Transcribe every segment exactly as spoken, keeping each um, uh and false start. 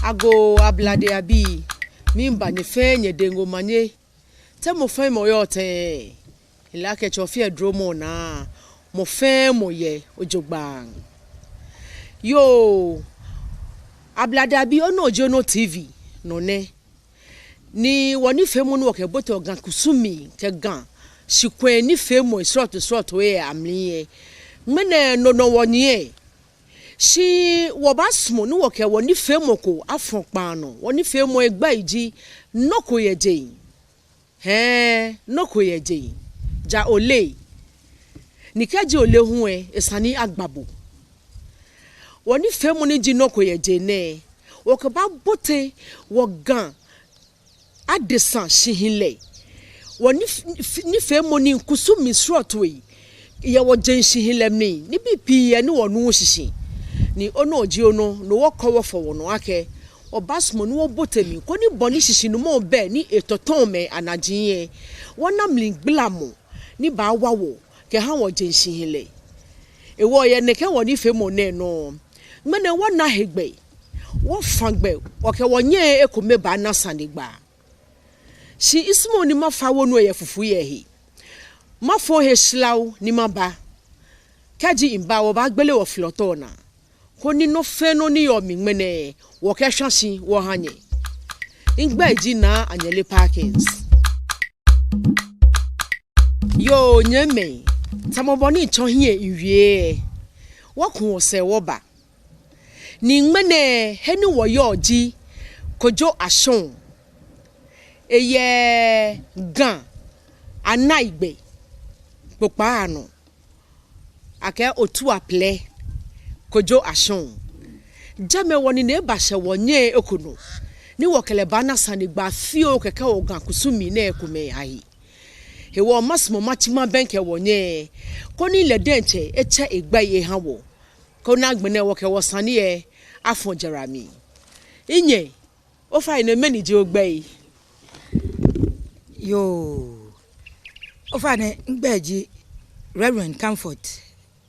Agoo, Ablade abii, miiŋa nyɛ fɛɛ nyɛdɛŋ omanye. Te mɔ fɛɛ mɔ yɔɔ tɛŋŋ? Mile akɛ Tsɔfiɛ Dromɔ naa, mɔ fɛɛ mɔ yɛ jogbaŋŋ. Yoo, Ablade abii, Onɔ ji Onɔ T V nɔ nɛ. Ni wɔnifeemɔ ni wɔkɛboteɔ Ga kusumii kɛ Ga shikwɛɛ nifeemɔi srɔtoi srɔtoi lɛ amli lɛ, ŋmɛnɛ no nɔ wɔnyiɛ. Shi wɔbaasumɔ ni wɔkɛ wɔnifeemɔ ko afɔ kpaa nɔ. Wɔnifeemɔ lɛ gbɛi ji Nɔ ko yɛ jeŋ. Hɛɛ, nɔ ko yɛ jeŋ. Ja ole. Ni kɛji ole hu lɛ, esa ni agba bo. Wɔnifeemɔ ni ji Nɔ ko yɛ jeŋ nɛɛ, wɔkɛbaabote wɔ Ga adesa shihilɛ, wɔnif-, nif-, nifeemɔ ni kusumii srɔtoi yɛ wɔjeŋ shihilɛ mli, nibii pii yɛ ni wɔnuuu shishi. Ni Onɔ ji Onɔ, no wɔkɔ wɔfɔ wɔnɔ akɛ wɔbaasumɔ ni wɔbote mli koni bɔ ni shishinumɔ bɛ ni etɔtɔɔ mɛi anaji lɛ, wɔna mligbalamɔ ni baawa wɔ kɛha wɔjeŋ shihilɛ. Hewɔ yɛ nɛkɛ wɔnifeemɔ nɛɛ nɔ, ŋmɛnɛ wɔna hegbɛ, wɔfã gbɛ, wɔkɛ wɔnyɛ ekomɛi baana sanegbaa. Shi misumɔɔɔ ni mafa wonu lɛ yɛ fufui lɛ he. Mafo he shlaw ni maba. Kɛji miba, wɔbaagbele wɔflɔtɔ naa, koni nɔ fɛɛ nɔ ni yɔɔ mli ŋmɛnɛ, wɔkɛshwã shi wɔha nyɛ. Migbɛi ji Naa Anyele Perkins. Yoo, nyɛmimɛi, tamɔ bɔ ni mitsɔ hiɛ miwie lɛ, wɔku wɔsɛɛ wɔba. Ni ŋmɛnɛ he ni wɔyɔɔ ji Kojo Ashong. Eyɛ Ga anaigbɛ kpokpaa nɔ. Akɛɛ Otuaplɛ, Kojo Ashong. Jɛmɛ wɔnine ebashɛ wɔnyɛ eko nɔ, ni wɔkɛ lɛ baana sanegbaa fioo kɛkɛ wɔ Ga kusumii nɛɛ ekomɛi ahe. Hewɔ masumɔ matsi mabɛŋkɛ wɔnyɛ, koni lɛ diɛŋtsɛ etsɛ egbɛi eha wɔ, koni agbɛnɛ wɔkɛ wɔsane lɛ afɔ jara mli. Minyɛ, ofainɛ mɛni ji ogbɛi? Yoo, ofainɛ migbɛi ji Reverend Comfort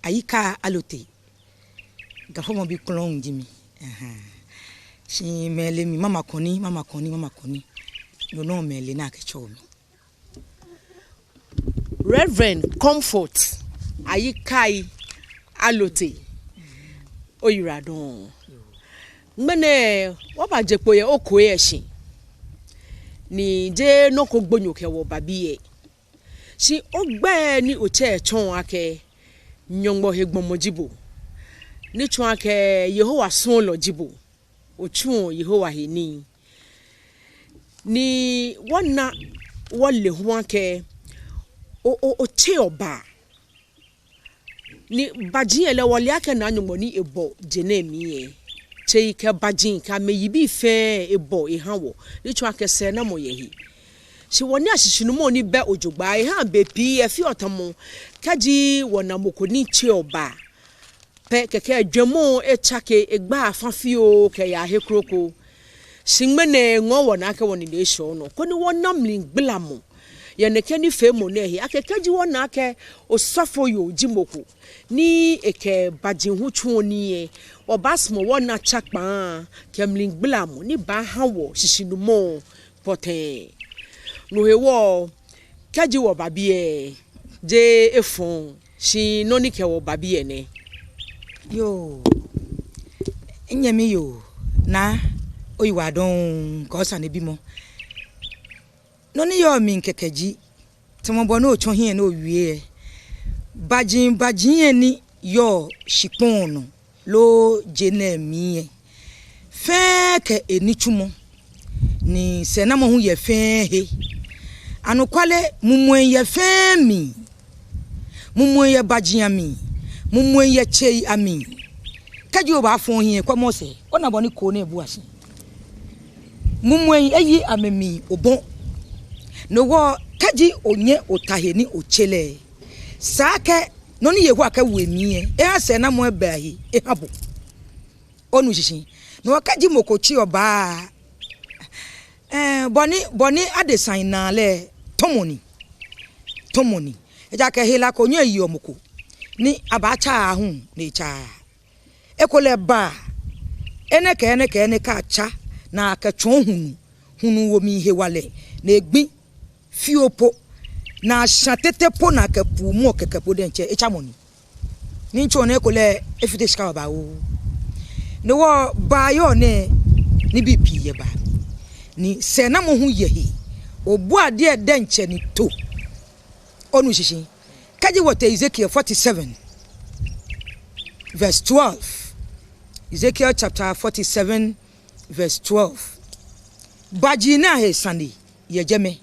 Ayikai Alote. Ga fɔmɔbi klɔŋŋ ji mi. Ahaa. Shi mɛi le mi Mama Kɔni, Mama Kɔni, Mama Kɔni. No nɔ mɛi le ni akɛtsɛɔ mi. Reverend Comfort Ayikai Alote, oyiwaladɔŋŋ. Ŋmɛnɛ wɔbaje kpo yɛ okɔɔyeli lɛ shi. Ni jeee nɔ ko gbonyo kɛ wɔ ba biɛ. Shi ogbɛi ni otsɛ lɛ tsɔɔ akɛ Nyɔŋmɔ he gbɔmɔ ji bo. Ni tsɔɔ akɛ Yehowa suɔlɔ ji bo. Otsuɔ Yehowa he nii. Ni wɔna wɔle hu akɛ o, o, otseɔ baa. Ni baaji lɛ lɛ wɔle akɛ Naa Nyɔŋmɔ ni ebɔ je nɛɛ mli lɛ, tsei kɛ baaji kɛ amɛyibii fɛɛ ebɔ eha wɔ. Ni tsɔɔ akɛ sɛɛnamɔ yɛ he. Shi wɔnaa shishinumɔ ni bɛ jogbaŋŋ, ehaa bei pii efeɔ tamɔ kɛji wɔna mɔ ko ni tseɔ baa pɛ kɛkɛ jwɛŋmɔ etsake, egbaa afã fioo kɛyaa he kroko. Shi ŋmɛnɛ ŋɔɔ wɔnaa akɛ wɔnine eshɛ onɔ, koni wɔna mligbalamɔ yɛ nɛkɛ nifeemɔ nɛɛ he, akɛ kɛji wɔna akɛ osɔfoyoo ji mɔ ko ni ekɛ baaji hu tsuɔ nii lɛ, wɔbaasumɔ wɔna tsakpaa kɛ mligbalamɔ ni baaha wɔ shishinumɔ pɔtɛɛ. No hewɔ, kɛji wɔba biɛ, jeee efɔŋ, shi nɔ ni kɛ wɔ ba biɛ nɛ. Yoo, minyɛmi yoo, Naa, oyiwaladɔŋŋ kɛ osanebimɔ. Nɔ ni yɔɔ mli kɛkɛ ji, tamɔ bɔ ni otsɔ hiɛ ni owie lɛ, baaji, baaji lɛ ni yɔɔ shikpɔŋ nɔ loo je nɛɛ mli lɛ, fɛɛ kɛ enitsumɔ, ni sɛɛnamɔ hu yɛ fɛɛ he. Anɔkwale, mumɔi yɛ fɛɛ mli. Mumɔi yɛ baaji amli, mumɔi yɛ tsei amli. Kɛji obaafɔ ohiɛ kwɛmɔ sɛɛ, ona bɔ ni koo nɛɛ bua shi. Mumɔi eyi amɛmli obɔ. No hewɔ kɛji onyɛ ota he ni otse lɛ, esa akɛ nɔ ni Yehowa kɛwo emli lɛ, eha sɛɛnamɔ lɛ aba he eha bo. Onu shishi? No hewɔ kɛji mɔ ko tseɔ baa, ɛɛ, bɔ ni, bɔ ni adesai naa lɛ, tɔmɔ ni. Tɔmɔ ni. Ejaakɛ hela ko nyɛɔ eyeɔ mɔ ko ni abaatsa aahu ni etsaa. Ekolɛ baa, enɛ kɛ enɛ kɛ enɛ kɛ atsa, ni akɛtsɔɔ hulu, hulu wo mli hewalɛ, ni egbi fioo po, ni ashã tete po ni akɛpuu mɔ kɛkɛ po diɛŋtsɛ, etsamɔ ni. Ni mitsɔɔ nɛɛ ekolɛ efite shika babaoo. Ni wɔbaa yɔɔ nɛɛ, nibii pii yɛ baa mli. Ni sɛɛnamɔ hu yɛ he. Obua diɛ diɛŋtsɛ ni to. Onu shishi. Kɛji wɔtee Ezekiel forty-seven, verse twelve. Ezekiel chapter forty-seven, verse twelve. Baji ni ahe sane yɛ jɛmɛ.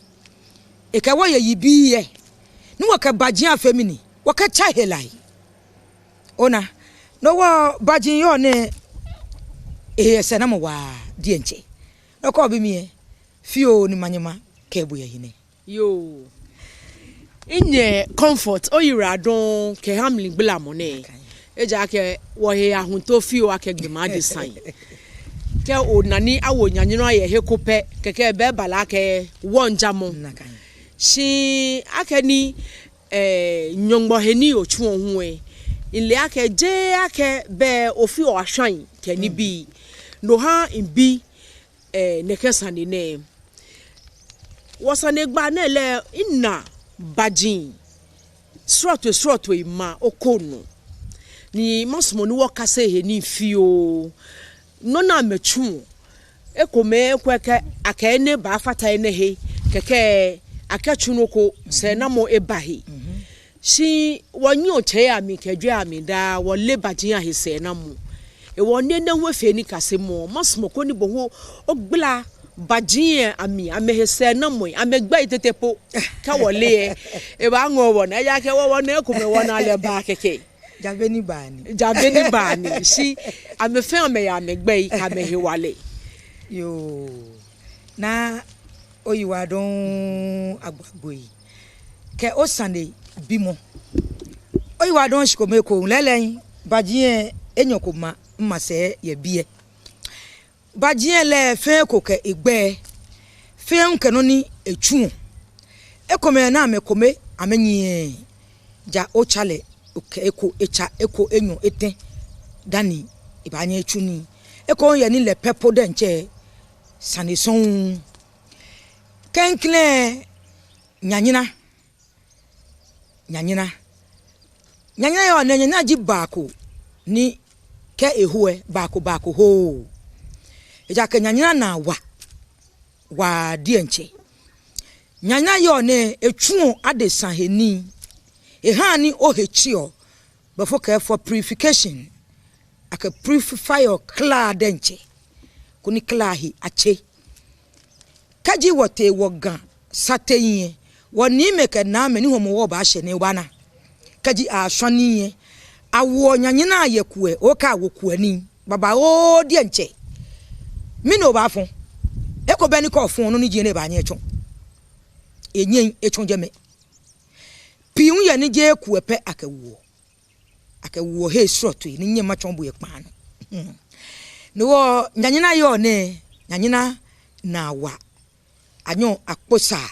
Ekɛɛ wɔyɛ yibii yɛ. Ni wɔkɛ baji afee mɛni? Wɔkɛtsa helai. Ona, no hewɔ baji yɔɔ nɛɛ, ehe yɛ sɛɛnamɔ waa diɛŋtsɛ. Nɔ ko obi mi yɛ, fioo ni manyɛ makɛɛ bo yɛ he nɛɛ. Yoo. Minyɛ Comfort, oyiwaladɔŋŋ kɛha mligbalamɔ nɛɛ. Ejaakɛ wɔhe ahuntoo fioo akɛ gbɔmɔ adesa. Kɛ ona ni awo nyanyara yɛ he ko pɛ, kɛkɛ ebɛ bala akɛ wɔŋjamɔ. Shi akɛni, eh, Nyɔŋmɔ he nii otsuɔ hu lɛ, mile akɛ jeee akɛ bɛ ofi oshwai kɛ nibii. No ha mibi, eh, nɛkɛ sane nɛɛ. Wɔsanegbaa nɛɛ lɛ, mina baji srɔtoi srɔtoi ma oko nɔ. Ni masumɔ ni wɔkase he nii fioo. Nɔ ni amɛtsuɔ. Ekomɛi ekwɛ akɛ, akɛ enɛ baafata enɛ he. Kɛkɛ akɛtsu nɔ ko sɛɛnamɔ eba he. Shi wɔnyiɛ otsɛ amli kɛ jwɛi amli daa, wɔle baji ahe sɛɛnamɔ. Hewɔ ni enɛ hu efee nikasemɔ, masumɔ koni bo hu ogbala baji amli, amɛhe sɛɛnamɔi, amɛgbɛi tete po. Kɛ wɔle lɛ, ebaaŋɔɔ wɔnaa, ejaakɛ wɔ wɔnaa ekomɛi wɔnaa lɛ baa kɛkɛ. Ja be ni baa ni. Ja be ni baa ni. Shi amɛ fɛɛ amɛyɛ amɛgbɛi kɛ amɛhewalɛ. Yoo. Naa oyiwaladɔŋŋ Agbagboi kɛ osanebimɔ. Oyiwaladɔŋŋ shikome ekoŋŋ. Lɛɛlɛŋ, baji enyɔ ko ma, masɛɛ yɛ biɛ. Baji lɛ fɛɛ eko kɛ egbɛi, fɛɛ hu kɛ nɔ ni etsuɔ. Ekomɛi naa amɛkome, amɛnyiɛ. Ja otsa lɛ, okɛ eko etsa, eko enyɔ, etɛ, dani ebaanyɛ etsu nii. Eko yɛ ni lɛ pɛ po diɛŋtsɛ sane sɔŋŋ. Klɛŋklɛŋ, nyanyara. Nyanyara. Nyanyara yɔɔ nɛɛ, nyanyara ji baa ko ni kɛ eho lɛ, baa ko, baa ko hooo. Ejaakɛ nyanyara naa wa, wa diɛŋtsɛ. Nyanyara yɔɔ nɛɛ, etsuɔ adesa he nii. Ehaa ni ohe tseɔ, before kɛ for purification. Akɛ purify-ɔ kla diɛŋtsɛ, koni kla he atse. Kɛji wɔtee wɔ Ga sateŋ lɛ, wɔniimɛi kɛ naamɛi ni Hɔmɔwɔ baashɛ nɛɛ obaana. Kɛji ashwa nii lɛ, awoɔ nyanyara yɛ kuɛ, okɛ awo kuɛ nii babaoo diɛŋtsɛ. Mɛni obaafɔ? Eko bɛ ni kɛ ofɔ nɔ ni ji enɛ ebaanyɛ etsɔ. Enyɛŋ etsɔ jɛmɛ. Pii hu yɛ ni jeee kuɛ pɛ akɛwoɔ. Akɛwoɔ he srɔtoi ni nyɛŋ matsɔɔ bo yɛ kpaa nɔ. No hewɔ nyanyara yɔɔ nɛɛ, nyanyara naa wa. Anyɛɔ akposaa.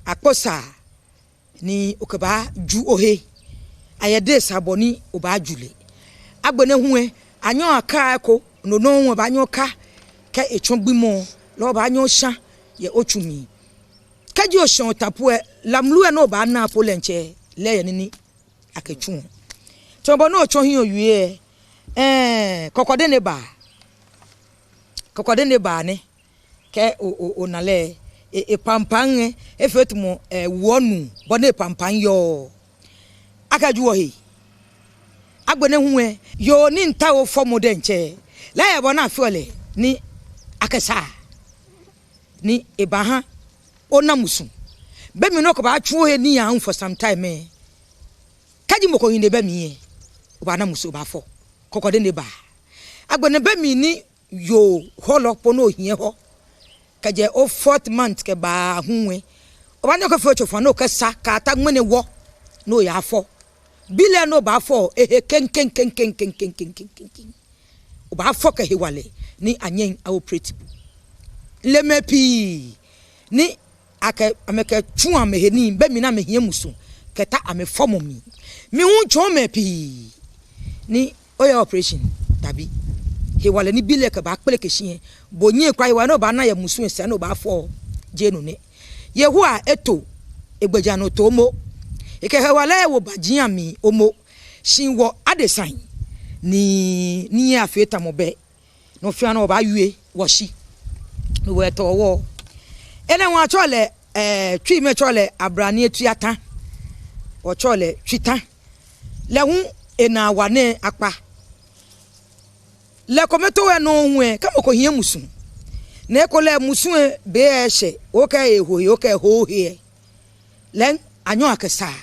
Akposaa ni okɛbaaju ohe. Ayɛ desa bɔ ni obaaju lɛ. Agbɛnɛ hu lɛ, anyɛɔ akaa eko, no nɔŋŋ hu obaanyɛ oka. Kɛ etsɔ gbimɔ lɛ obaanyɛ osha yɛ otsu mli. Kɛji oshã ota po lɛ, lamlu lɛ ni obaana po lɛ diɛŋtsɛ, lɛ yɛ nii ni akɛtsuɔ. Tamɔ bɔ ni otsɔ hiɛ owie lɛ, ɛɛ, kɔkɔdenebaa. Kɔkɔdenebaa nɛ. Kɛ o, o, ona lɛ, e, epampam lɛ, efee tamɔ, ɛɛ, wuɔ nuu, bɔ ni epampam yɔɔ. Akɛjuɔ he. Agbɛnɛ hu lɛ, yoo ni miitao ofɔmɔ diɛŋtsɛ, lɛ yɛ bɔ ni afeɔ lɛ, ni akɛsaa. Ni ebaaha ona musu. Be mli ni okɛbaatsu ohe nii aahu for some time lɛ, kɛji mɔ ko hiɛ ni bɛ mli lɛ, obaana musu obaafɔ. Kɔkɔdenebaa. Agbɛnɛ be mli ni yoo hɔlɔ po ni ohiɛ hɔ, kɛjɛ o fourth month kɛba aahu lɛ, obaanyɛ okɛfee otsofa ni okɛsa kɛta ŋmɛnɛ wɔ ni oyaafɔ. Be lɛ ni obaafɔ, ehe kɛŋkɛŋ. Obaafɔ kɛ hewalɛ ni anyɛŋ a-operate bo. Mile mɛi pii ni akɛ, amɛkɛtsu amɛhe nii be mli ni amɛhiɛ musu kɛta amɛfɔmɔ mli. Mi hu mitsɔɔ mɛi pii ni oyɛ operation, dabi. hewalɛ ni bi lɛ kɛbaakpeleke shi lɛ, bo nyɛ kwa hewalɛ ni obaana yɛ musu lɛ sɛɛ ni obaafɔ, jeee no nɛ. Yehowa eto egbɛjianɔtoo momo. Ekɛ hewalɛ ewo baaji amli momo. Shi wɔ adesai, ni, ni afee tamɔ bɛ, nɔ fɛɛ nɔ wɔbaawie wɔshi. No hewɔ etɔ wɔ. Enɛ hu atsɛɔ lɛ, eh, Twi mli atsɛɔ lɛ ablade etui ata. Wɔtsɛɔ lɛ Twi ta. Lɛ hu enaa wa nɛɛ akpa. Lɛ kome too lɛ nɔŋŋ hu lɛ, kɛ mɔ ko hiɛ musu, ni ekolɛ musu lɛ be lɛ eshɛ, okɛ eho he, okɛ eho he lɛ, lɛ anyɛɔ akɛ saa.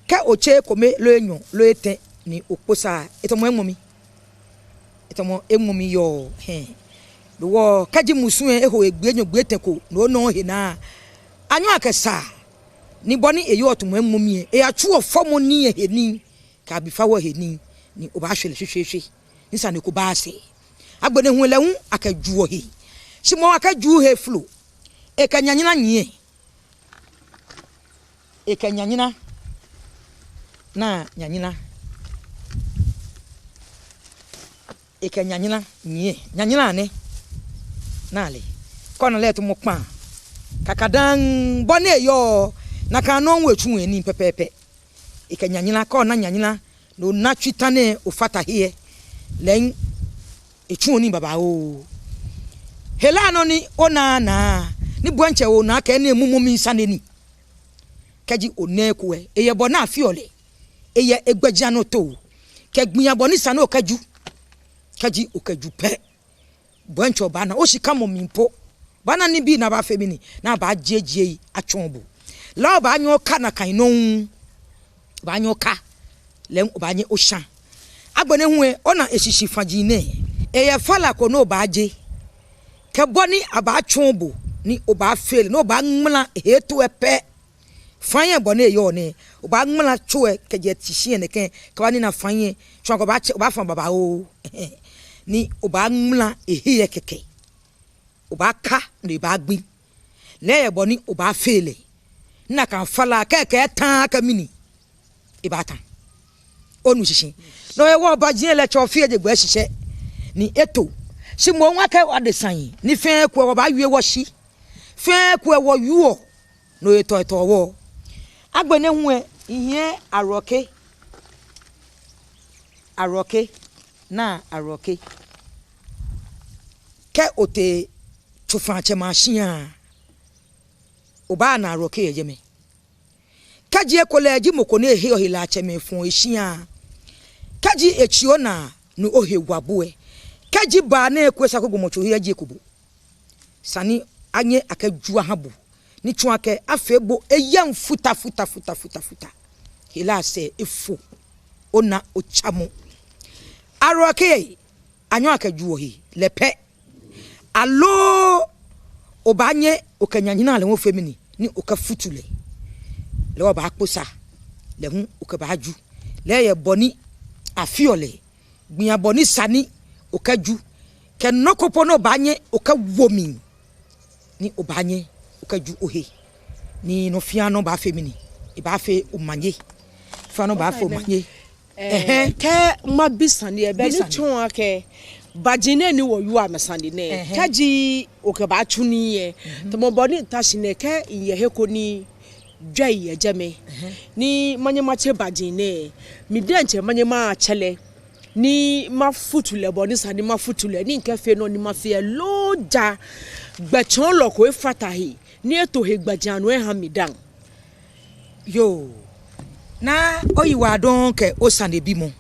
Kɛ otse ekome loo enyɔ loo etɛ ni okpo saa, etamɔ eŋmɔ mli. Etamɔ eŋmɔ mli yɔɔ, hɛɛ. No hewɔ kɛji musu lɛ eho he gbii enyɔ gbii etɛ ko, no nɔ he naa, anyɛɔ akɛ saa. Ni bɔ ni eyɔɔ tamɔ eŋmɔ mli lɛ, eyatsuɔ fɔmɔ nii lɛ he nii, kɛ abifao lɛ he nii, ni obaashwɛ lɛ shweshweeshwe. Ni sane ko baasɛɛ. Agbɛnɛ hu lɛ hu akɛjuɔ he. Shi moŋ akɛjuuu he folo. Ekɛ nyanyara nyiɛ. Ekɛ nyanyara. Naa nyanyara. Ekɛ nyanyara nyiɛ. Nyanyara nɛ. Naa lɛ. Kɛ ona lɛ tamɔ kpaa. Kaka daŋ bɔ ni eyɔɔ. Nakai nɔŋŋ etsuɔ enii pɛpɛɛpɛ. Ekɛ nyanyara, kɛ ona nyanyara, ni ona tsui ta nɛɛ ofata he lɛ, lɛ hu etsuɔ nii babaoo. Hela nɔ ni onaaa naa, ni bo diɛŋtsɛ onaa akɛ enɛ momo mli sane ni. Kɛji ona eko lɛ, eyɛ bɔ ni afeɔ lɛ. Eyɛ egbɛjianɔtoo. Kɛ gbii abɔ ni sa ni okɛju. Kɛji okɛju pɛ, bo diɛŋtsɛ obaana, oshikamɔ mli po. Obaana nibii ni abaafee mɛni, ni abaajiejiei atsɔɔ bo. Lɛ obaanyɛ oka nakai nɔŋŋ. Obaanyɛ oka. Lɛ obaanyɛ osha. Agbɛnɛ hu lɛ, ona eshishi fãji nɛɛ. Eyɛ fala ko ni obaaje. Kɛ bɔ ni abaatsɔɔ bo, ni obaafee lɛ, ni obaaŋmala ehe tso lɛ pɛ. Fai lɛ bɔ ni eyɔɔ nɛɛ, obaaŋmala tso lɛ kɛjɛ shishi lɛ nɛkɛ, kɛba ni ona fai lɛ, tsɔɔ akɛ obaatsɛ, obaafã babaoo. Ni obaaŋmala ehe lɛ kɛkɛ. Obaaka ni ebaagbi. Lɛ eyɛ bɔ ni obaafee lɛ. Nakai fala kɛkɛ etaaa kɛ mɛni. Ebaata. Onu shishi. No hewɔ baaji lɛ lɛ tsɔ fɛɛ je gbɛ shishi. Ni eto. Shi moŋ akɛ adesai. Ni fɛɛ kwɛ wɔbaawie wɔshi. Fɛɛ kwɛ wɔwieɔ. No etɔ etɔ wɔ. Agbɛnɛ hu lɛ, mihiɛ arɔke. Arɔke. Naa arɔke. Kɛ otee tsofatsɛmɛi ashia, obaana arɔke yɛ jɛmɛ. Kɛji ekolɛ eji mɔ ko ni eheɔ helatsɛmɛi fɔɔ eshia, kɛji etsi onaa ni ohe wa bo lɛ, kɛji baa nɛɛ eko esa akɛ gbɔmɔtso he eji eko bo. Esa ni anyɛ akɛju aha bo, ni tsɔɔ akɛ afee bo eyɛŋ futa futa futa futa futa. Hela sɛɛ efo, ona otsamɔ. Arɔke, anyɛɔ akɛjuɔ he lɛ pɛ. Aloo obaanyɛ okɛ nyanyara lɛ hu ofee mɛni, ni okɛfutu lɛ. Lɛ obaakpo sa, lɛ hu okɛbaaju. Lɛ eyɛ bɔ ni afeɔ lɛ. Gbii abɔ ni sa ni okɛju. Kɛ nɔ ko po ni obaanyɛ okɛwo mli. Ni obaanyɛ okɛju ohe. Ni nɔ fɛɛ nɔ baafee mɛni, ebaafee omanye. Fɛɛ nɔ baafee omanye. Ɛhɛɛ. Kɛ mabi sane lɛ, bɛ ni tsɔɔ akɛ baaji nɛɛ ni wɔwieɔ amɛsane nɛɛ, kɛji okɛbaatsu nii lɛ, tamɔ bɔ ni mita shi nɛɛ, kɛ miyɛ he ko ni jwɛi yɛ jɛmɛ, ni manyɛ matse baaji nɛɛ, mi diɛŋtsɛ manyɛ matsɛ lɛ, ni mafutu lɛ bɔ ni sa ni mafutu lɛ, ni mikɛfee nɔ ni mafee lɛ, loo ja gbɛtsɔɔlɔ ko efata he ni eto he gbɛjianɔ eha mi dã. Yoo, naa oyiwaladɔŋŋ kɛ osanebimɔ.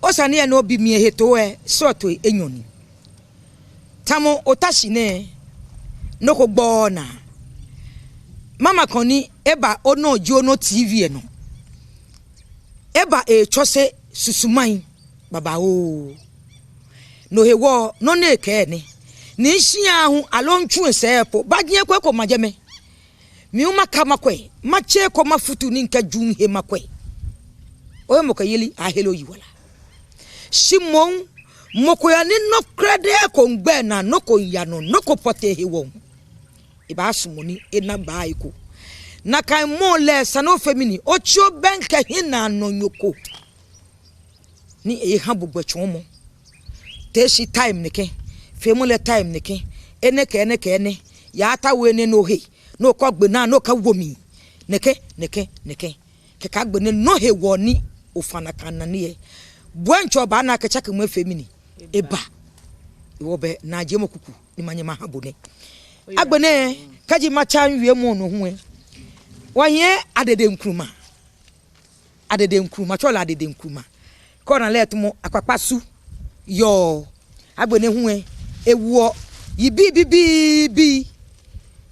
Osane lɛ ni obi mi lɛ hetoo lɛ, srɔtoi enyɔ ni. Tamɔ ota shi nɛɛ, nɔ ko gbɔɔ onaa. Mama ko ni eba onɔ ji onɔ T V lɛ nɔ. Eba etsɔse susumai babaoo. No hewɔ nɔ ni ekɛɛ nɛ. Ni mishia hu aloo mitsu esɛɛ po, baaji eko eko ma jɛmɛ. Mi hu maka makwɛ, matse eko mafutu ni mikɛju mihe makwɛ. Ohe mɔ kɛ yeli ahere oyiwala. Shi moŋ, mɔ ko yɛ ni nɔ krɛdɛɛ ko miigbɛ naa, nɔ ko miiya nɔ, nɔ ko pɔtɛɛ hewɔ. Ebaasumɔ ni ena baa eko. Nakai mɔ lɛ esa ni ofee mɛni, otsi obɛŋkɛ hiɛnaanɔyoo ko. Ni eha bo gbɛtsɔɔmɔ. Te shi time nɛkɛ, feemɔ lɛ time nɛkɛ, enɛ kɛ enɛ kɛ enɛ, yaata we nɛɛ nɔ he, nɔ ko gbe naa, nɔ ko wo mli, nɛkɛ, nɛkɛ, nɛkɛ. Kɛkɛ agbɛnɛ nɔ hewɔ ni ofainɛ kɛ naa nii yɛ. Bo diɛŋtsɛ obaana akɛ tsakemɔ efee mɛni, eba. Hewɔ bɛ naajiemɔ kuku ni manyɛ maha bo nɛ. Agbɛnɛ, kɛji matsa miwiemɔ nɔ hu lɛ, wɔyɛ Adede Nkrumah. Adede Nkrumah, atsɛɔ lɛ Adede Nkrumah. Kɛ ona lɛ, tamɔ Akpakpa su yɔɔ. Agbɛnɛ hu lɛ, ewoɔ yibii bibii bibii.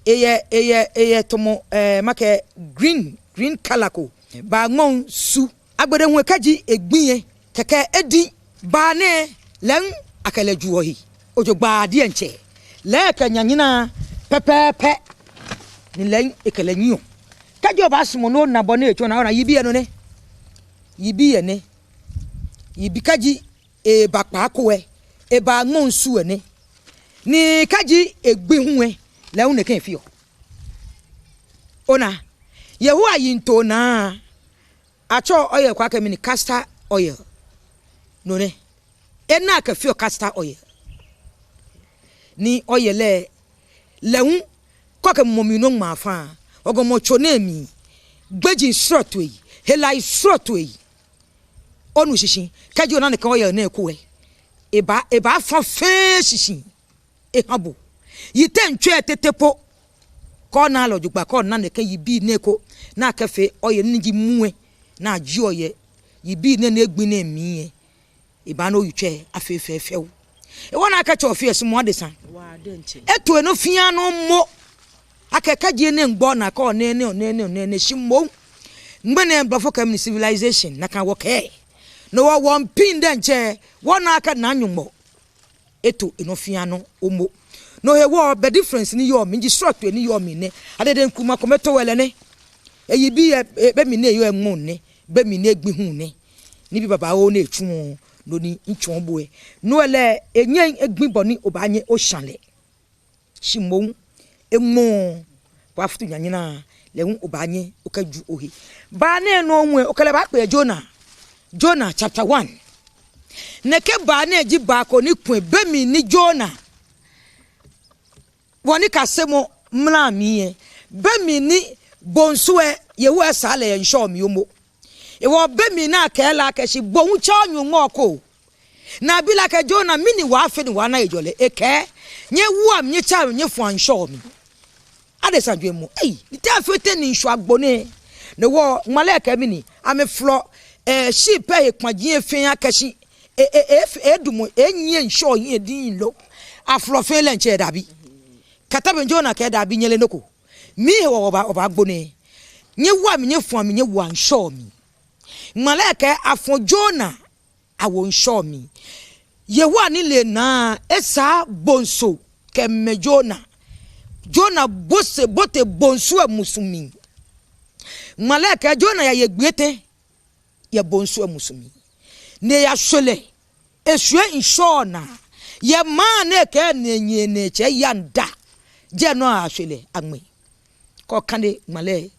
Eyɛ, eyɛ, eyɛ tamɔ, eh, makɛɛ green, green colour ko. Baa Ŋmɔŋ su. Agbɛnɛ hu lɛ kɛji egbi lɛ, kɛkɛ ediŋ. Baa nɛɛ lɛ hu akɛ lɛ juɔ he. Ojogbaŋŋ diɛŋtsɛ. Lɛ kɛ nyanyina pɛpɛɛpɛ. Ni lɛ hu ekɛ lɛ nyiɛɔ. Kɛji obaasumɔ ni ona bɔ ni etsɔ naa, ona yibii lɛ nɔ nɛ. Yibii lɛ nɛ. Yibii kɛji eba kpaako lɛ, eba Ŋmɔŋ su lɛ nɛ. Ni kɛji egbi hu lɛ, lɛ hu nɛkɛ efeɔ. Ona, Yehowa yiŋtoo naa, atsɛɔ oil ko akɛ mɛni, castor oil. No nɛ. Enɛ akɛfeɔ castor oil. Ni oil lɛ, lɛ hu, kɛ okɛ mumɔ mli nɔ ŋmaa faa, ogɔmɔ tso nɛɛ mli, gbɛji srɔtoi, helai srɔtoi. Onu shishi, kɛji ona nɛkɛ oil nɛɛ eko lɛ, ebaa, ebaafa fɛɛ shishi eha bo. Yiteŋ tswɛ tete po. Kɛ ona lɛ jogbaŋŋ, kɛ ona nɛkɛ yibii nɛɛ eko, ni akɛfee oil ni ji mu lɛ, ni ajieɔ yɛ yibii nɛɛ ni egbi nɛɛ mli lɛ, ebaana oyitswɛi afee fɛfɛo. Ewo naa akɛ tsɔ fɛɛ sumɔɔ adesa. Eto enɔ fɛɛ nɔ momo. Akɛ kɛji enɛ ŋgbɔ naa kɛ onɛɛ nɛɛ, onɛɛ nɛɛ, onɛɛ nɛɛ, shi moŋ. Ŋmɛnɛ blɔfo kɛɛ mɛni, civilization, nakai wɔkɛɛ. No hewɔ wɔmiipiŋ diɛŋtsɛ, wɔna akɛ naa Nyɔŋmɔ eto enɔ fɛɛ nɔ momo. No hewɔ bɛ difference ni yɔɔ mli, ji srɔtoi ni yɔɔ mli nɛ. Adede Nkrumah kome towel lɛ nɛ. Eyibii lɛ, e, be mli ni eyɔɔ lɛ Ŋmɔŋ nɛ, be mli ni egbi hu nɛ. Nibii babaoo ni etsuɔ, no ni mitsɔɔ bo lɛ. No lɛ, enyɛŋ egbi bɔ ni obaanyɛ osha lɛ. Shi moŋ, eŋmɔɔ, baafutu nyanyina, lɛ hu obaanyɛ okɛju ohe. Baa nɛɛ nɔ hu lɛ, okɛ lɛ baakpe yɛ Jonah. Jonah chapter one. Nɛkɛ baa nɛɛ ji baa ko ni kwɛ be mli ni Jonah, wɔnikasemɔ mla mli lɛ, be mli ni bonsu lɛ, Yehowa saa lɛ yɛ ŋshɔ mli momo. Hewɔ be mli ni akɛɛ lɛ akɛ shi bo hu tsɛ o-Nyɔŋmɔ ko. Ni abi lɛ akɛ Jonah, mɛni obaafee ni obaana hejɔlɛ? Ekɛɛ, nyɛwoa mi, nyɛtsɛa mi, nyɛfɔa mi ŋshɔ mli. Adesa jwɛŋmɔ, ei, ni te afee tɛŋŋ ni ŋshɔ agbo nɛɛ? No hewɔ ŋmalɛ kɛɛ mɛni, amɛfolɔ, eh, ship lɛ he kpaji lɛ fɛɛ akɛ shi, e, e, e, edumɔ, enyiɛ ŋshɔ lɛ he diŋŋ lo. Afolɔ fɛɛ lɛ ŋtsɛ dabi. Kata be Jonah kɛɛ dabi, nyɛle nɔ ko. Mi hewɔ obaa, obaagbo nɛɛ. Nyɛwoa mi, nyɛfɔa mi, nyɛwoa ŋshɔ mli. Ŋmalɛ kɛɛ afɔ Jonah awo ŋshɔ mli. Yehowa nilee naa, esaa bonso kɛmɛ Jonah. Jonah bote, bote bonsu lɛ musuŋ mli. Ŋmalɛ kɛɛ Jonah yaye gbii etɛ yɛ bonsu lɛ musuŋ mli. Ni eyashwɛ lɛ, eshwie ŋshɔ lɛ naa. Yɛ maŋ ni ekɛ nɛɛ nyɛ nɛɛ tsɛ yanda. Jɛi nɔ ashwɛ lɛ aŋmɛ. Kɛ okane ŋmalɛ,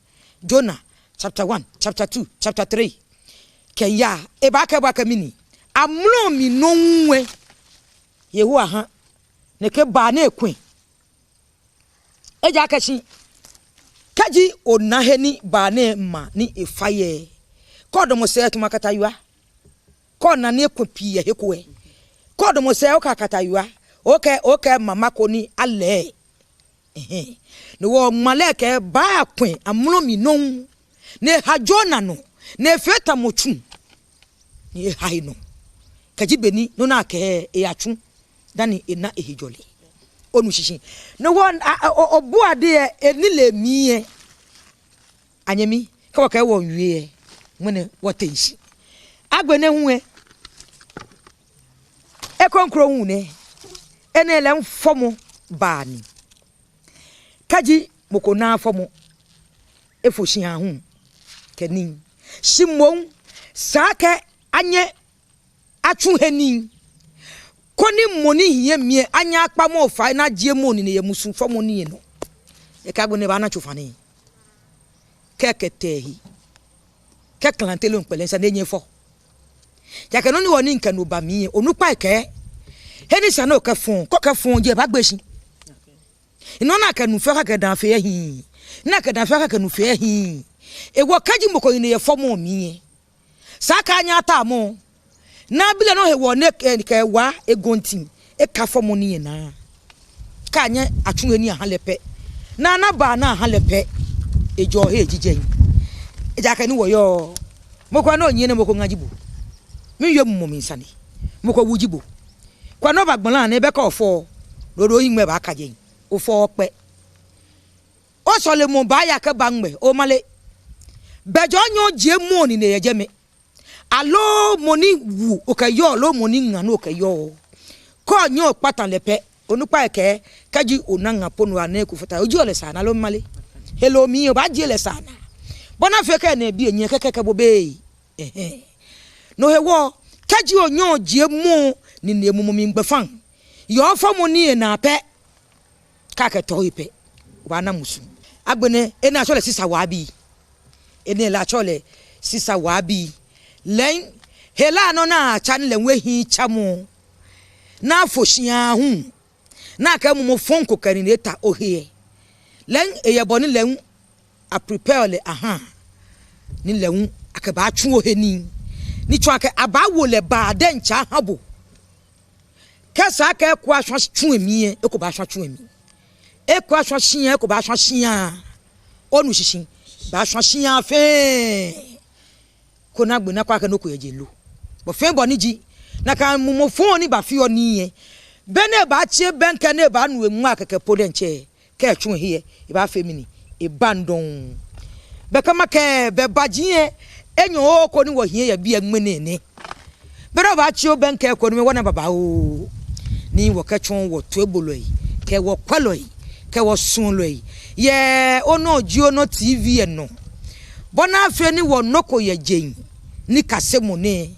Jonah chapter one, chapter two, chapter three. Kɛya, ebaakɛɛ bo akɛ mɛni, amrɔ mli nɔŋŋ lɛ, Yehowa ha nɛkɛ baa nɛɛ kwɛ. Ejaakɛ shi, kɛji ona he ni baa nɛɛ ma ni efa yɛ, kɛ odamɔ sɛɛ tamɔ akatawia. Kɛ ona ni ekwɛ pii yɛ he ko lɛ, kɛ odamɔ sɛɛ okɛ akatawia, okɛ, okɛ mama ko ni alɛ. Ɛhɛɛ. No hewɔ ŋmalɛ kɛɛ baa lɛ kwɛ amrɔ mli nɔŋŋ. Ni eha Jonah nɔ, ni efee tamɔ tsu. Ni eha enɔ. Kɛji be ni nɔ ni akɛɛ eyatsu dani ena ehejɔlɛ. Onu shishi. No hewɔ, a, a, o, o, Obuade lɛ, enilee mli lɛ. Anyɛmi, kɛ wɔkɛɛ wɔmiiwie lɛ, ŋmɛnɛ wɔteŋ shi. Agbɛnɛ hu lɛ, ekoŋŋ kroko hu nɛ, enɛ lɛ hu fɔmɔ baa ni. Kɛji mɔ ko naaa fɔmɔ, efo shi aahu kɛ nii. Shi moŋ, esa akɛ anyɛ atsu he nii, koni mɔ ni hiɛ mli lɛ anyɛ akpa mɔ fai ni ajie mɔ nine yɛ musu fɔmɔ nii lɛ nɔ. Ekɛɛ agbɛnɛ ebaana tsofa nɛɛ. Kɛ ekɛtee he, kɛ klante loo ŋkpɛlɛ esa ni enyɛ efɔ. Ejaakɛ nɔ ni wɔ ni mikɛ no ba mli lɛ, onukpai kɛɛ, He ni sa ni okɛfɔ̃, kɛ okɛfɔ̃ jeee baagbe shi. Enɔ ni akɛ nu fɛɛ kɛ daa fɛɛ hiii. Ni akɛ daa fɛɛ kɛ nu fɛɛ hiii. Hewɔ kɛji mɔ ko yɛ nine yɛ fɔmɔ mli lɛ, esa akɛ anyɛ ata mɔ. Ni abi lɛ nɔ hewɔ ni ekɛ, ekɛ wa egonti, eka fɔmɔ nii lɛ naa. Kɛ anyɛ atsu he nii aha lɛ pɛ, ni ana ba ni aha lɛ pɛ, ejɔ he jijɛ. Ejaakɛ ni wɔyɔɔ, mɔ ko ni onyiɛ nɛɛ mɔ ko ŋa ji bo. Miwie mumɔ mli sane. Mɔ ko wu ji bo. Kwɛ nɔ ba gbɔlã nɛɛ bɛ kɛ ofɔ. Dodo yi ŋmɛ baaka jɛ. Ofɔ kpɛ. Osɔlemɔ baaya kɛba ŋmɛ, omale. Bɛ jɔ nyɔ jie mɔ nine yɛ jɛmɛ. Aloo mɔ ni wu okɛyɔɔ, aloo mɔ ni ŋa ni okɛyɔɔ. Kɛ onyɛ okpata lɛ pɛ, onukpa lɛ kɛɛ, kɛji ona ŋa po ni oha ni eko fata, ojieɔ lɛ saa naa aloo male. Heloo mli obaajie lɛ saa naa. Bɔ ni afee kɛ nɛɛ bi enyiɛ kɛkɛ kɛ bo bɛ. Ɛhɛɛ. No hewɔ, kɛji onyɛ ojie mɔ nine mumɔ mli gbɛfaŋ, yɛ ofɔmɔ nii lɛ naa pɛ, kɛ akɛtɔ he pɛ, obaana musu. Agbɛnɛ, enɛ atsɛɔ lɛ sisa wabi. Enɛ lɛ atsɛɔ lɛ sisa wabi. Lɛŋ, hela nɔ ni atsa ni lɛ ŋwɛ hiɛ tsamɔ. Ni afo shi aahu. Ni akɛ mumɔ fɔŋ ko kɛ nine eta ohe lɛ. Lɛŋ, eyɛ bɔ ni lɛŋ a prepare lɛ aha. Ni lɛŋ akɛbaatsu ohe nii. Ni tsɔɔ akɛ abaawo lɛ baa diɛŋtsɛ aha bo. Kɛ esa akɛ eko ashwa tsu lɛ mli lɛ, eko baashwa tsu lɛ mli. Eko ashwa shia, eko baashwa shia. Onu shishi, baashwa shia fɛɛ. Koni agbɛnɛ akwɛ akɛ nɔ ko yɛ jeŋ lo. Bɔ fɛɛ bɔ ni eji, nakai mumɔ fɔŋ ni baafee nii lɛ, be ni ebaatsi ebɛŋkɛ ni ebaanu eŋma kɛkɛ po diɛŋtsɛ, kɛ etsu ehe lɛ, ebaafee mɛni, ebaŋ dɔŋŋ. Bɛ kɛ makɛɛ, bɛ baaji lɛ enyɔ ko ni wɔhiɛ yɛ biɛ ŋmɛnɛ nɛ. Be ni obaatsi obɛŋkɛ ko ni mɛi wɔna babaoo. Ni wɔkɛtsɔɔ wɔtoibolɔi, kɛ wɔkwɛlɔi, kɛ wɔsuɔlɔi yɛ Onɔ Ji Onɔ T V lɛ nɔ. Bɔ ni afee ni wɔ nɔ ko yɛ jeŋ nikasemɔ nɛɛ,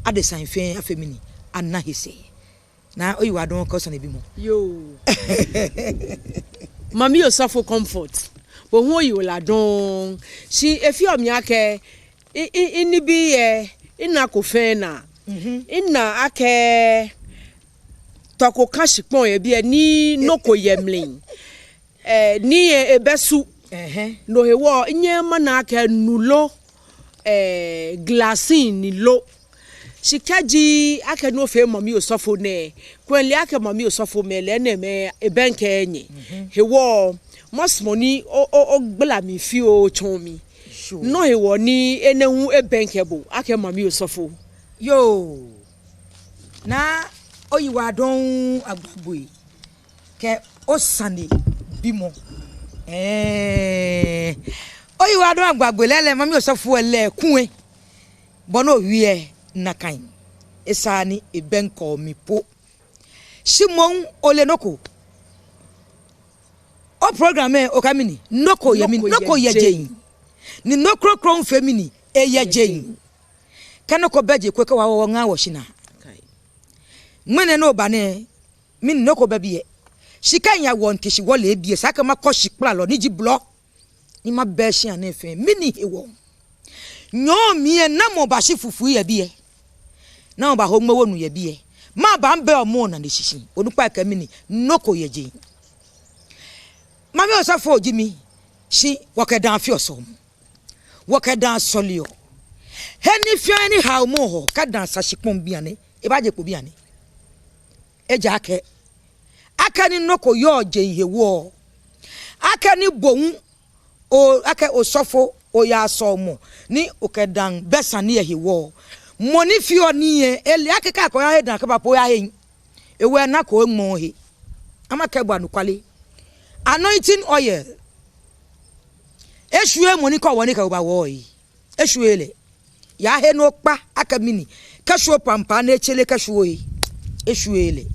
adesai fɛɛ afee mɛni, ana he sɛɛ. Naa oyiwaladɔŋŋ kɛ osanebimɔ. Yoo. Mami Osɔfo Comfort, bo hu oyiwaladɔŋŋ. Shi efeɔ mi akɛ, i, i, i nibii lɛ, inako fɛɛ naa. Mhm. Ina akɛ tɔ ko ka shikpɔŋ yɛ biɛ ni nɔ ko yɛ mli. Eh, ni, eh, ebɛ su. Ɛhɛɛ. No hewɔ, minyɛŋ mana akɛ nu lo, eh, glass ni lo. Shi kɛji akɛ nɔ fɛɛ Mami Osɔfo nɛ, kwɛ lɛ akɛ Mami Osɔfo mɛi lɛ nɛɛmɛi ebɛŋkɛ nyɛ. Mhm. Hewɔ, masumɔ ni o, o, ogbala mli fioo otsɔɔ mi. Sure. Nɔ hewɔ ni enɛ hu ebɛŋkɛ bo akɛ Mami Osɔfo. Yoo. Naa oyiwaladɔŋŋ Agbagboi kɛ osanebimɔ. Ɛɛ, oyiwaladɔŋŋ Agbagboi, lɛɛlɛŋ Mami Osɔfo lɛ kulɛ. Bɔ ni owie nakai, esa ni ebɛŋkɛ mi po. Shi moŋ ole nɔ ko. O program lɛ, okɛɛ mɛni, nɔ ko yɛ mɛni, nɔ ko yɛ jeŋ. Ni nɔ kroko fɛɛ mɛni, eyɛ jeŋ. Kɛ nɔ ko bɛ jeŋ ko kɛ wa wɔ ŋa wɔshinaa. Ŋmɛnɛ nɔ ba nɛ, mɛni nɔ ko bɛ biɛ. Shi kɛ miya wɔŋ te shi wɔle biɛ, esa akɛ makɔ shikplalɔ ni ji blɔ. Ni mabɛ shia nɛɛ fɛɛ, mɛni hewɔ. Nyɔɔŋ mli lɛ namɔ bashi fufui yɛ biɛ. Namɔ baho ŋmɛ wonu yɛ biɛ. Mɛɛba mibɛ omɔ nane shishi. Onukpa kɛɛ mɛni, nɔ ko yɛ jeŋ. Mami Osɔfo ji mi, shi wɔkɛ daa feɔ sɔlemɔ. Wɔkɛ daa sɔleɔ. He ni fɛɛ he ni haomɔ hɔ, kɛ daa sa shikpɔŋ bianɛ, ebaaje kpo bianɛ. Ejaakɛ, akɛni nɔ ko yɔɔ jeŋ hewɔ, akɛni bo hu, o, akɛ osɔfo, oyaa sɔlemɔ, ni okɛ daa bɛ sane lɛ hewɔ, mɔ ni feɔ nii lɛ, ele akɛ kɛ akɛya he daa kɛba po oyahe. Hewɔ enako eŋmɔɔ he. Amakɛɛ bo anɔkwale. Anointing oil. Eshwieee mɔ ni kɛ wɔ ni kɛ oba wɔ lɛ. Eshwieee lɛ. Yaahe ni okpa akɛ mɛni. Kɛshwieɔ pampam ni etsɛre kɛshwieɔ he. Eshwieee lɛ.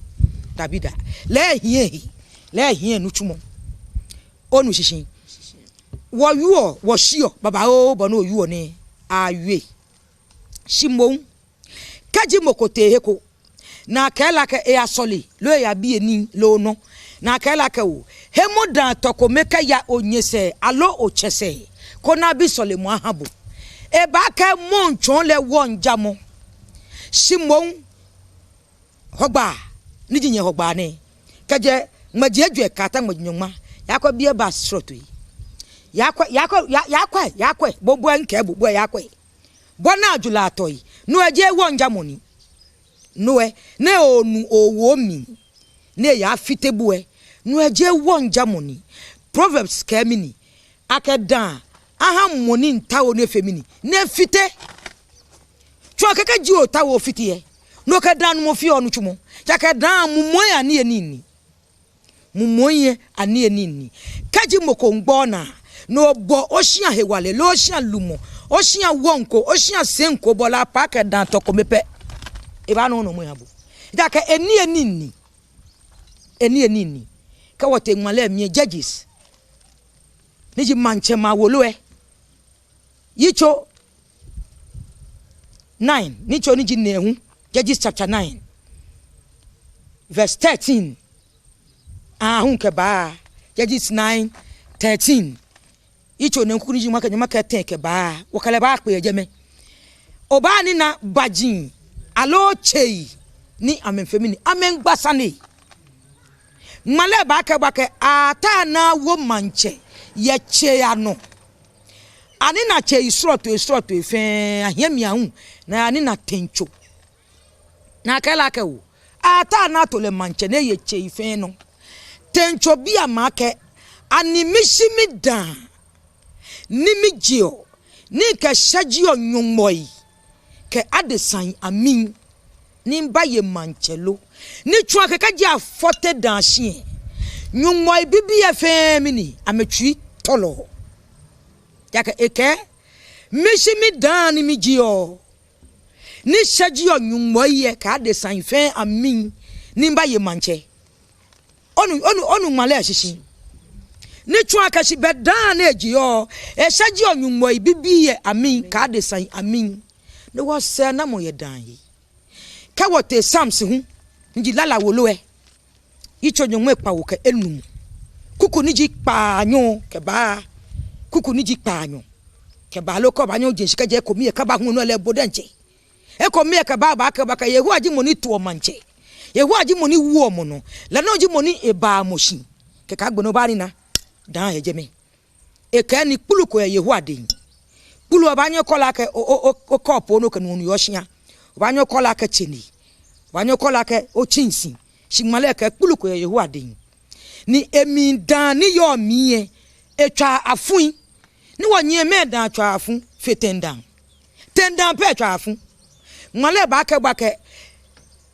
Dabida. Lɛ ehiɛ he. Lɛ ehiɛ nitsumɔ. Onu shishi. Wɔyɔɔ, wɔshiɔ, babaoo bɔ ni oyɔɔ nɛɛ. Awie. Shi moŋ. Kɛji mɔ ko tee he ko, ni akɛɛ lɛ akɛ eyasɔle, loo eyabi enii loo nɔ, ni akɛɛ lɛ akɛ oo, hemɔ daa tɔ kome kɛya onyɛ sɛɛ, aloo otsɛ sɛɛ, koni abi sɔlemɔ aha bo. Ebaakɛɛ mɔ ŋtsɔɔ lɛ wɔŋjamɔ. Shi moŋ, Hɔgbaa, ni ji nyɛ Hɔgbaa nɛɛ, kɛjɛ ŋmɛji ejwɛ kɛyata ŋmɛji nyɔŋma, yaakwɛ biɛ ba srɔtoi. Yaakwɛ, yaakwɛ, yaa, yaakwɛ, yaakwɛ, bo, bo ŋkɛɛ bo, bo yaakwɛ. Bɔ ni ajulɔ atɔ yi, no lɛ jeee wɔŋjamɔ ni. No lɛ, ni onu owo mli, ni eyafite bo lɛ, no lɛ jeee wɔŋjamɔ ni. Proverbs kɛɛ mɛni? Akɛ daa aha mɔ ni miitao ni efee mɛni? Ni efite. Tsɔɔ akɛ kɛji ootao ofite lɛ, no okɛ daa nɔ mɔ fioo nitsumɔ. Ejaakɛ daa mumɔŋ aniyenii ni. Mumɔŋ aniyenii ni. Kɛji mɔ ko miigba onaa, ni obɔ oshia hewalɛ, loo oshia lumɔ, oshia wɔŋ ko, oshia sɛi ko, obɔ lɛ apaa kɛ daa tɔ kome pɛ, ebaana nɔ mɔ eha bo. Ejaakɛ aniyenii ni. Aniyenii ni. Kɛ wɔtee ŋmalɛ mli lɛ, Judges, ni ji maŋtsɛmɛi awolo lɛ, yitso nine, yitso ni ji nɛɛhu, Judges chapter nine, verse thirteen aahu kɛba, Judges nine thirteen. Yitso nɛɛhu, kuku ni ji nyɔŋma kɛ, nyɔŋma kɛ ten kɛba, wɔkɛ lɛ baakpe yɛ jɛmɛ. Obaanina baji aloo tsei ni amɛmiifee mɛni? Amɛmiigba sane. Ŋmalɛ baakɛɛ bo akɛ ataa ni awo maŋtsɛ yɛ tsei anɔ. Anina tsei srɔtoi srɔtoi fɛɛ, ahiɛ mli aahu, ni anina tɛŋtso. Ni akɛɛ lɛ akɛ oo, ataa ni ato lɛ maŋtsɛ ni eye tsei fɛɛ nɔ. Tɛŋtso bi amɛ akɛ, ani mishi midaa ni mijeɔ, ni mikɛshɛjeɔ nyɔŋmɔi kɛ adesai amli, ni mibaye maŋtsɛ lo? Ni tsɔɔ akɛ kɛji afɔte daa shi lɛ, nyɔŋmɔi bibii lɛ fɛɛ mɛni? Amɛtsui tɔlɔɔ. Ejaakɛ ekɛɛ, mishi midaa ni mijeɔ, ni mishɛjeɔ nyɔŋmɔi lɛ kɛ adesai fɛɛ amli, ni mibaye maŋtsɛ. Onu, onu, onu ŋmalɛ shishi. Ni tsɔɔ akɛ shi bɛ daa ni ejeɔ, eshɛjeɔ nyɔŋmɔi bibii lɛ amli kɛ adesai amli. Ni wɔsɛɛnamɔ yɛ daa lɛ he. Kɛ wɔtee Psalms hu, ni ji Lala wolo lɛ, yitso nyɔŋmai kpawo kɛ enumɔ, kuku ni ji kpaanyɔ kɛba, kuku ni ji kpaanyɔ kɛba, loo kɛ obaanyɛ oje shishi kɛjɛ ekome lɛ kɛba hu, no lɛ bo diɛŋtsɛ. Ekome lɛ kɛba baakɛɛ bo akɛ Yehowa ji mɔ ni toɔ maŋtsɛ. Yehowa ji mɔ ni woɔ mɔ nɔ. Lɛ nɔŋŋ ji mɔ ni ebaa mɔ shi. Kɛkɛ agbɛnɛ obaanina daa yɛ jɛmɛ. Ekɛɛ ni kpulu ko yɛ Yehowa dɛŋ. Kpulu lɛ obaanyɛ okɔ lɛ akɛ o, o, o, okɔɔpoo ni okɛnuɔ nu yɛ oshia. Obaanyɛ okɔ lɛ akɛ tsɛne. Obaanyɛ okɔ lɛ akɛ otsinsɛn. Shi ŋmalɛ kɛɛ kpulu ko yɛ Yehowa dɛŋ. Ni emli daa ni yɔɔ mli lɛ, etswaa afui. Ni wɔnyiɛ mɛɛ daa tswaa afu fe tɛŋdaa? Tɛŋdaa pɛ tswaa afu. Ŋmalɛ baakɛɛ bo akɛ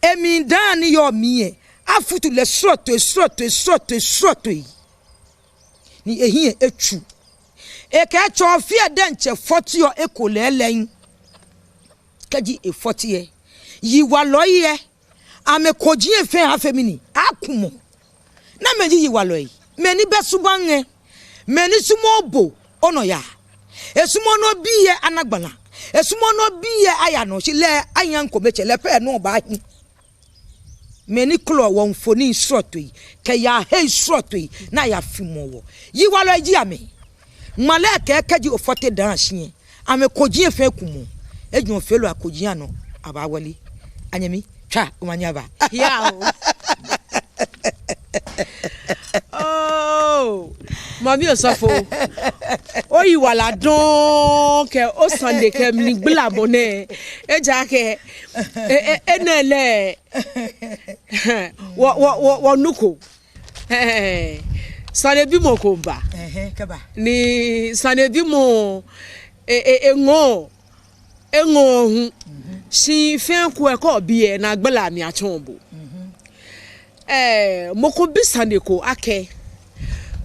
emli daa ni yɔɔ mli lɛ, afutu lɛ srɔtoi, srɔtoi, srɔtoi, srɔtoi. Ni ehiɛ etsu. Ekɛɛ tsɔfeɔ diɛŋtsɛ fɔteɔ eko lɛɛlɛŋ. Kɛji efɔte lɛ, yiwalɔi lɛ, amɛkoji lɛ fɛɛ afee mɛni? Akumɔ. Namɛi ji yiwalɔi? Mɛi ni bɛ subaŋ lɛ. Mɛi ni sumɔɔɔ bo onɔyaa. Esumɔɔɔ ni obii lɛ ana gbala. Esumɔɔɔ ni obii lɛ aya nɔ, shi lɛ aya ŋkometsɛ lɛ pɛ nɔ baahi. Mɛi ni kɔlɔɔ wɔ mfoniri srɔtoi kɛ yahei srɔtoi ni ayafimɔ wɔ. Yiwalɔi ji amɛ. Ŋmalɛ kɛɛ kɛji ofɔte daa shi lɛ, amɛkoji lɛ fɛɛ kumɔ. Ejurɔfeelɔi akoji anɔ abaawale. Anyɛmi, tswa omanye aba. Yao. Oh, mami osɔfo, oyiwala dɔŋŋ kɛ osane kɛ mligbalamɔ nɛɛ. Ejaakɛ e, e, enɛ lɛ, wɔ, wɔ, wɔ, wɔnuko. Ɛɛ, sanebimɔ ko ba. Ɛhɛɛ, kɛba. Ni sanebimɔ, e, e, eŋɔɔ, eŋɔɔ hu. Mhm. Shi fɛɛ ko lɛ kɛ obi lɛ, naagbala mli atsɔɔ bo. Mhm. Ɛɛ, mɔ ko bi sane ko akɛ,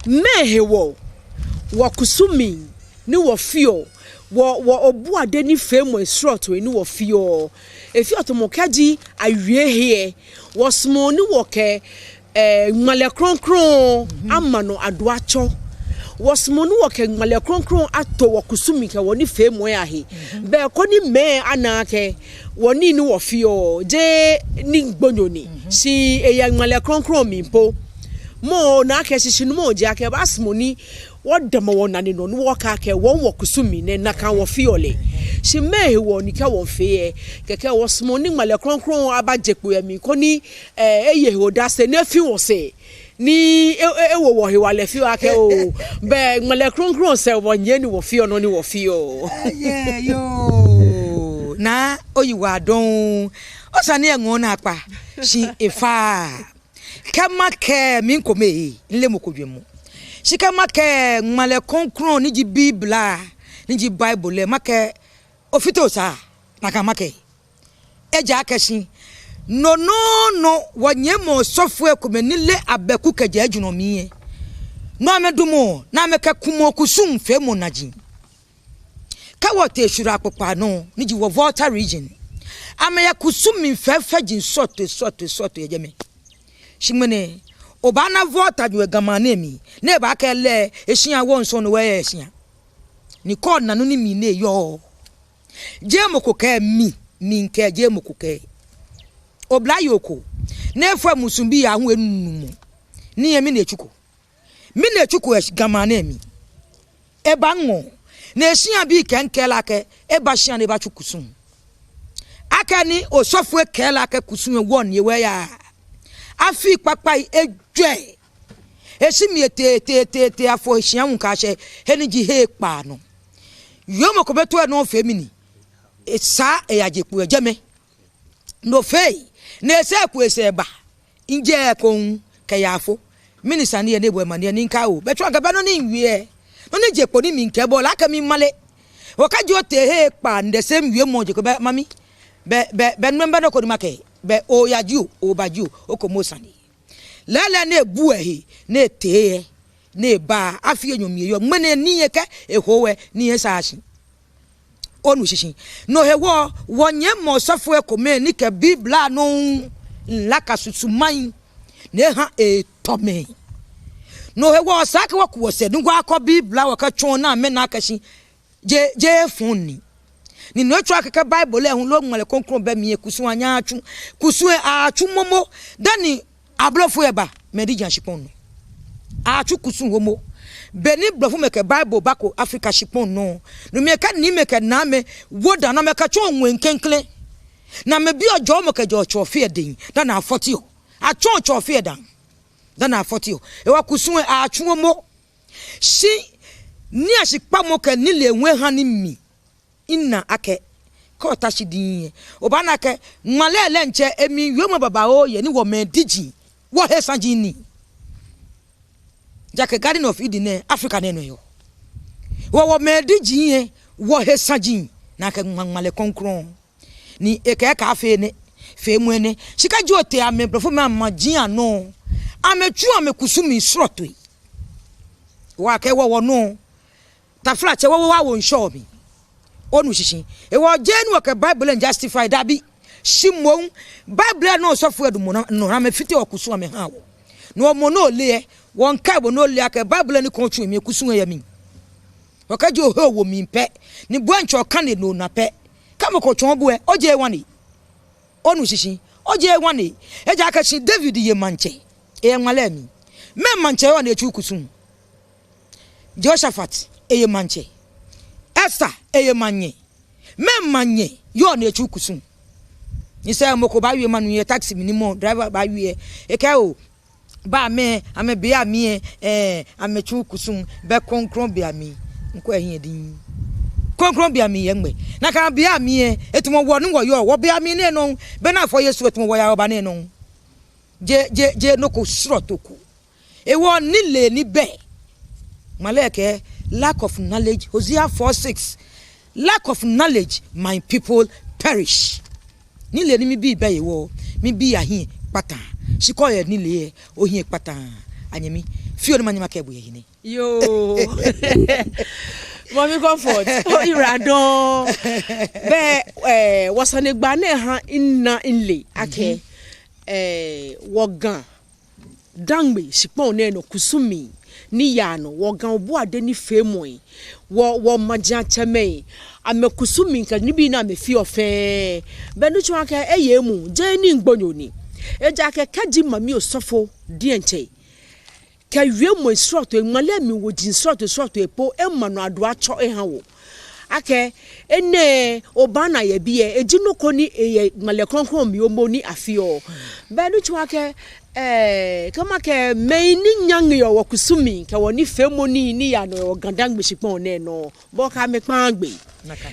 mɛɛ hewɔ wɔkusumii ni wɔfeɔ, wɔ, wɔ Obuade nifeemɔi srɔtoi ni wɔfeɔ, efeɔ tamɔ kɛji awie he lɛ, wɔsumɔɔ ni wɔkɛ, ɛɛ, ŋmalɛ krɔŋkrɔŋ, mhm, ama nɔ ado atsɔ. Wɔsumɔɔ ni wɔkɛ ŋmalɛ krɔŋkrɔŋ ato wɔkusumii kɛ wɔnifeemɔi ahe. Mhm. Bɛ koni mɛi ana akɛ wɔnii ni wɔfeɔ jeee nii gbonyo ni. Mhm. Shi eyɛ ŋmalɛ krɔŋkrɔŋ mli po. Mɔ na akɛ shishinumɔ ji akɛ baasumɔ ni wɔdamɔ wɔnane nɔ ni wɔkɛɛ akɛ wɔ, wɔkusum mli nɛ, nakai wɔfeɔ lɛ. Shi mɛɛ hewɔ ni kɛ wɔfee lɛ, kɛkɛ wɔsumɔɔ ni ŋmalɛ krɔŋkrɔŋ abaje kpo yɛ mli koni, eh, eye he odase ni efi wɔsɛɛ, ni e, e, ewo wɔ hewalɛ fioo akɛ oo, bɛ ŋmalɛ krɔŋkrɔŋ sɛɛ wɔnyiɛ ni wɔfeɔ nɔ ni wɔfeɔ. Ɛyɛ yoo. Naa, oyiwaladɔŋŋ. Osane lɛ ŋɔɔ naakpa, shi efa. Kɛ makɛɛ, mikome, mileee mɔ ko jwɛŋmɔ. Shi kɛ makɛɛ ŋmalɛ krɔŋkrɔŋ ni ji Biblia, ni ji Bible lɛ, makɛɛ ofite osaa, nakai makɛɛ. Ejaakɛ shi nɔ nɔŋŋ nɔ wɔnyɛmimɛi osɔfoi komɛi ni le abɛku kɛjɛ ejurɔ mli lɛ, nɔ amɛdamɔ, ni amɛkɛkumɔ kusum feemɔ naji. Kɛ wɔtee Shwilao kpokpaa nɔ, ni ji wɔ Volta Region, amɛyɛ kusum mli fɛfɛji srɔtoi, srɔtoi, srɔtoi yɛ jɛmɛ. Shi ŋmɛnɛ, obaana Volta jio yɛ Ga maŋ nɛɛ mli, ni ebaakɛɛ lɛ, eshia wɔŋ sɔŋŋ ni wɔyɛ eshia. Ni kɛ ona nɔ ni mli nɛɛ yɔɔ, jeee mɔ ko kɛɛ mi, mikɛɛ jeee mɔ ko kɛɛ. Oblayoo ko, ni efɔ emusuŋ bii ahu enumɔ, ni eyɛ mɛni etsuko. Mɛni etsuko yɛ Ga maŋ nɛɛ mli. Eba ŋɔɔ, ni eshiabii kɛɛ ŋkɛɛ lɛ akɛ eba shia ni ebatsu kusum. Akɛni osɔfoi kɛɛ lɛ akɛ kusum lɛ wɔŋ ni wɔyaa. Afii kpakpai ejwɛ. Eshi mli etee, tee, tee, tee, afɔ eshia ŋu kɛshɛ he ni ji he ekpaa nɔ. Yoo mɔ ko bɛ too enɔ fee mɛni. Esaa eyaje kpo yɛ jɛmɛ. No fɛɛ, ni esɛɛ ku esɛɛ ba. Ŋjɛ ekoŋŋ kɛ yaafo. Mɛni sane yɛ nɛɛ, bo omanye ni ŋkɛɛ oo. Bɛ tswa ŋkɛɛ bɛ nɔ ni miwie. Nɔ ni je kpo ni mikɛɛ bo lɛ akɛ mimale. Okɛɛ ji otee he ekpaa ni esɛɛ miwiemɔ je kpo bɛ mami. Bɛ, bɛ, bɛ nɔ, bɛ nɔ ko ni makɛɛ. Bɛ oya jio, oba jio, okome osane. Lɛɛlɛŋ ni ebu ehe, ni etee yɛ. Ni eba, afii enyɔ mli eyɔɔ, ŋmɛnɛ ni ekɛ eho wɛ ni esaa shi. Onu shishi. No hewɔ, wɔnyɛmimɛi osɔfoi komɛi ni kɛ Biblia nɔ ŋ laka susumai, ni eha etɔ amɛ. No hewɔ, esa akɛ wɔku wɔsɛɛ ni wɔkɔ Biblia wɔkɛtsɔɔ ni amɛna akɛ shi jeee, jeee fɔŋ ni. Ni no etsɔɔ akɛ kɛ Bible lɛ hu loo ŋmalɛ krɔŋkrɔŋ bɛ mli lɛ kusum anyɛɛɛ atsu. Kusum lɛ atsu momo. Dani ablɔfoi lɛ ba Mediterranean shikpɔŋ nɔ, atsu kusum momo. Beni blɔfomɛi kɛ Bible bako Africa shikpɔŋ nɔ, no mli lɛ kɛ niimɛi kɛ naamɛi wo daa ni amɛkɛtsɔɔ ŋwɛi klɛŋklɛŋ. Ni amɛbiɔ jɔɔmɔ kɛjɛɔ tsɔfeɔ lɛ dɛŋ, dani afɔseɔ. Atsɔɔ tsɔfeɔ lɛ dɛŋ, dani afɔseɔ. Hewɔ kusum lɛ atsu momo. Shi niiashikpamɔ kɛ nilee hu eha ni mi mina akɛ, kɛ ota shi diŋŋ lɛ, obaana akɛ ŋmalɛ lɛ diɛŋtsɛ emli wiemɔ babaoo yɛ ni wɔ Mediterranean, wɔhe saji ni. Ejaakɛ Garden of Eden nɛɛ, Africa nɛɛ nɔ eyɔɔ. Wɔ, wɔ Mediterranean lɛ, wɔhe saji, nakai ŋma-, ŋmalɛ krɔŋkrɔŋ. Ni ekɛɛ kaafee enɛ, feemɔ enɛ. Shi kɛji otee amɛ blɔfomɛi amaji anɔ, amɛtsuɔ amɛkusum mli srɔtoi. Wɔkɛɛ wɔ, wɔnɔ. Taflatsɛ, wɔ, wɔ, wɔwo ŋshɔ mli. Onu shishi. Hewɔ jeee ni wɔkɛ Bible lɛ justify, dabi. Shi moŋ, Bible lɛ nɔ osɔfoi lɛ damɔ nɔ, nɔ amɛfiteɔ kusum amɛhaa wɔ. Ni mɔ ni ole lɛ, wɔŋkɛɛ bo ni ole akɛ Bible lɛ nɔ ko tsu mli kusum lɛ yɛ mli. Wɔkɛɛ ji ohe owo mli pɛ, ni bo diɛŋtsɛ okane ni ona pɛ. Kɛ mɔ ko tsɔɔ bo lɛ, ojeee ŋwane. Onu shishi. Ojeee ŋwane. Ejaakɛ shi David ye maŋtsɛ. Eyɛ ŋmalɛ mli. Mɛɛ maŋtsɛ yɔɔ ni etsuuu kusum? Jehoshaphat, eye maŋtsɛ. Esther, eye manyɛ. Mɛɛ manyɛ yɔɔ ni etsuuu kusum? Nyɛsɛɛ mɔ ko baawie manu yɛ taxi mli ni mɔ driver baawie. Ekɛɛ oo, bɛ amɛ, amɛ bei amli lɛ, ɛɛ, amɛtsuuu kusum, bɛ krɔŋkrɔŋ bei amli. Ŋkɔ ehiɛ diŋŋ. Krɔŋkrɔŋ bei amli yɛ ŋmɛnɛ. Nakai bei amli lɛ, etamɔ wɔ ni wɔyɔɔ, wɔ bei amli nɛɛ nɔŋŋ, bɛ ni afɔ Yesu etamɔ wɔyaa wɔbaa nɛɛ nɔŋŋ. Jeee, jeee, jeee nɔ ko srɔto ko. Hewɔ nilee ni bɛ. Ŋmalɛ kɛɛ, lack of knowledge, Hosea four six. Lack of knowledge, my people perish. Nilee ni mibi bɛ hewɔ, mibi ahiɛ kpataa. Shi kɛ oyɛ nilee lɛ, ohiɛ kpataa. Anyɛmi, fioo ni manyɛ makɛɛ bo yɛ he nɛɛ. Yoo. Mami Comfort, oyiwaladɔŋŋ. Bɛ, ɛɛ, wɔsanegbaa nɛɛ ha mina mile akɛ, ɛɛ, wɔ Ga Dangme shikpɔŋ nɛɛ nɔ kusumii ni yaa nɔ, wɔ Ga obuade nifeemɔi, wɔ, wɔ majiatsɛmɛi, amɛkusumii kɛ nibii ni amɛfeɔ fɛɛ. Bɛ no tsɔɔ akɛ eye emuu, jeee nii gbonyo ni. Ejaakɛ kɛji mami osɔfo diɛŋtsɛ kɛ wiemɔi srɔtoi, ŋmalɛ mli woji srɔtoi srɔtoi po ema nɔ aduatsɔ eha wɔ. Akɛ enɛ obaana yɛ biɛ, eji nɔ ko ni eyɛ ŋmalɛ krɔŋkrɔŋ mli momo ni afeɔ. Bɛ ni tsɔɔ akɛ, eh, kɛ makɛɛ mɛi ni nyaŋeɔ wɔ kusumii kɛ wɔnifeemɔ nii ni yaa nɔ yɛ wɔ Ga-Dangme shikpɔŋ nɛɛ nɔ, bɔ kɛ amɛkpaaa gbee.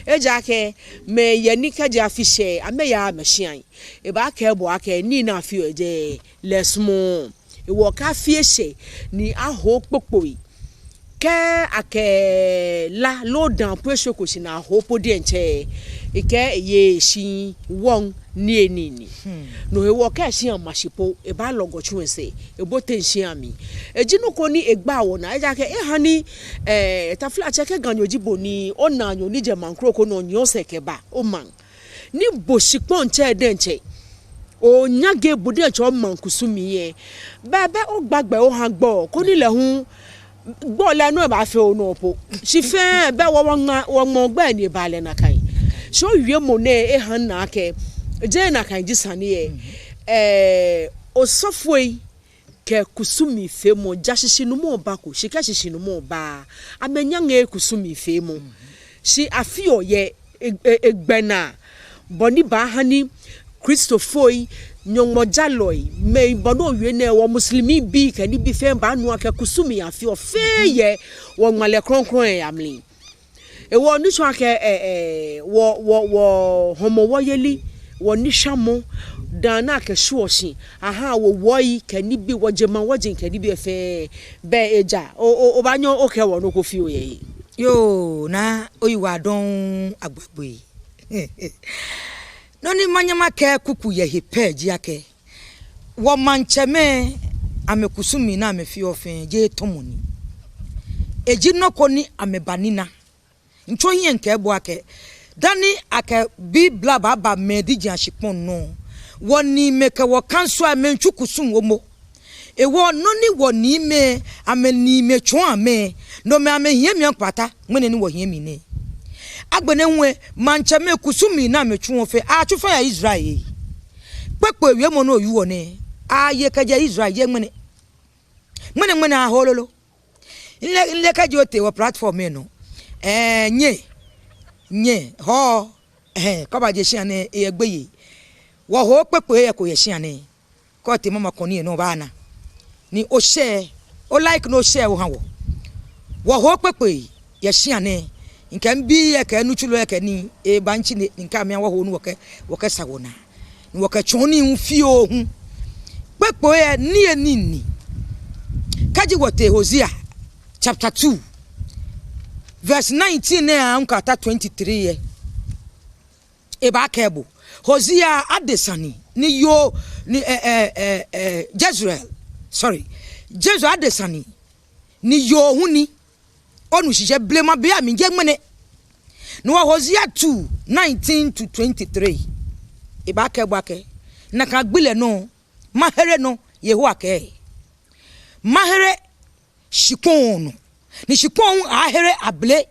Ejaakɛ mɛi yɛ ni kɛji afi shɛ, amɛyaa amɛshiai. Ebaakɛɛ bo akɛ nii ni afeɔ jɛi lɛ esumɔɔɔ. Hewɔ kɛ afi eshɛ ni aho kpokpoi, kɛ akɛ la loo dãa po eshwɛ ko shi ni aho po diɛŋtsɛ, ekɛɛ eyeee shi wɔŋ ni enii ni. No hewɔ kɛ shia ma shi po, ebaalɔgɔ tsu esɛɛ, ebote shia mli. Eji nɔ ko ni egbaa wɔnaa, ejaakɛ eha ni, eh, taflatsɛ, kɛ Ganyo ji bo ni onaanyo ni jɛ maŋ kroko nɔ nyiɛ osɛɛ kɛba omaŋ, ni bo shikpɔŋtsɛ diɛŋtsɛ onyaŋe bo diɛŋtsɛ omaŋ kusumii lɛ, bɛ bɛ ogba gbɛ oha gbɔ koni lɛ hu gbɔ lɛ nɔ ebaafee onɔ po. Shi fɛɛ bɛ wɔ, wɔŋma, wɔŋma gbɛ ni eba lɛ nakai. Shi owiemɔ nɛɛ eha mina akɛ jeee nakai ji sane lɛ. Eh, osɔfoi kɛ kusumii feemɔ, ja shishinumɔ bako, shi kɛ shishinumɔ ba, amɛnyaŋeee kusumii feemɔ. Shi afeɔ yɛ e-, e-, egbɛnaa, bɔ ni baaha ni Kristofoi, Nyɔŋmɔjalɔi, mɛi bɔ ni owie nɛɛ, wɔ Muslimibii kɛ nibii fɛɛ baanu akɛ kusumii afeɔ fɛɛ yɛ wɔ ŋmalɛ krɔŋkrɔŋ lɛ amli. Hewɔ ni tsɔɔ akɛ, eh, eh, wɔ, wɔ, wɔ Hɔmɔwɔ yeli, wɔ nishwamɔ, dãa ni akɛshwieɔ shi ahaa wɔ, wɔyi kɛ nibii, wɔ jemawɔji kɛ nibii fɛɛ, bɛ eja, o, o, obaanyɛ okɛɛ wɔ nɔ ko fioo yɛ he? Yoo, Naa, oyiwaladɔŋŋ agbagbee. Nɔ ni manyɛ makɛɛ kuku yɛ he pɛ ji akɛ, wɔ maŋtsɛmɛi, amɛkusumii ni amɛfeɔ fɛɛ, jeee tɔmɔ ni. Eji nɔ ko ni amɛbanina. Mitsɔ hiɛ mikɛɛ bo akɛ, dani akɛ Biblia baaba mɛi diɛŋtsɛ ashikpɔŋ nɔ, wɔniimɛi kɛ wɔ council amɛmiitsu kusum momo. Hewɔ nɔ ni wɔniimɛi, amɛniimɛi tsɔɔ amɛ, no mli amɛhiɛ mli akpata, ŋmɛnɛ ni wɔhiɛ mli nɛɛ. Agbɛnɛ hu lɛ, maŋtsɛmɛi kusumii ni amɛtsuɔ fɛɛ, atsu fɛɛ yɛ Israel. Kpekpei wiemɔ ni owieɔ nɛɛ, aye kɛjɛ Israel yɛ ŋmɛnɛ. Ŋmɛnɛ, ŋmɛnɛ aho lolo. Mile, mile kɛji otee wɔ platform lɛ nɔ. Ɛɛ, nyɛ, nyɛ, hɔ, ɛɛ, kɛ oba jɛ shia nɛɛ, eyɛ gbeyei. Wɔhoɔ kpekpei lɛ eko yɛ shia nɛɛ. Kɛ otee Mama Kɔni lɛ nɔ obaana. Ni o share, o like ni o share oha wɔ. Wɔhoɔ kpekpei yɛ shia nɛɛ. Mikɛ mibii lɛ kɛ nitsulɔi lɛ kɛ nii, eba mitsi nɛɛ, ni mikɛɛ amɛ wɔhoɔ ni wɔkɛ, wɔkɛsa wɔnaa. Ni wɔkɛtsɔɔ nii hu fioo hu. Kpekpei lɛ, nii lɛ nii ni. Kɛji wɔtee Hosea chapter two, verse nineteen lɛ aahu kɛyata twenty-three lɛ, ebaakɛɛ bo. Hosea adesa ni, ni yoo, ni, eh, eh, eh, eh, Jezreel, sorry. Jezreel adesa ni, ni yoo hu ni. Onu shishi, blema be amli ji ŋmɛnɛ. Ni wɔ Hosea two nineteen to twenty-three, ebaakɛɛ bo akɛ, nakai gbi lɛ nɔ, mahere nɔ, Yehowa kɛɛ. Mahere shikpɔŋ nɔ, ni shikpɔŋ aahere abele,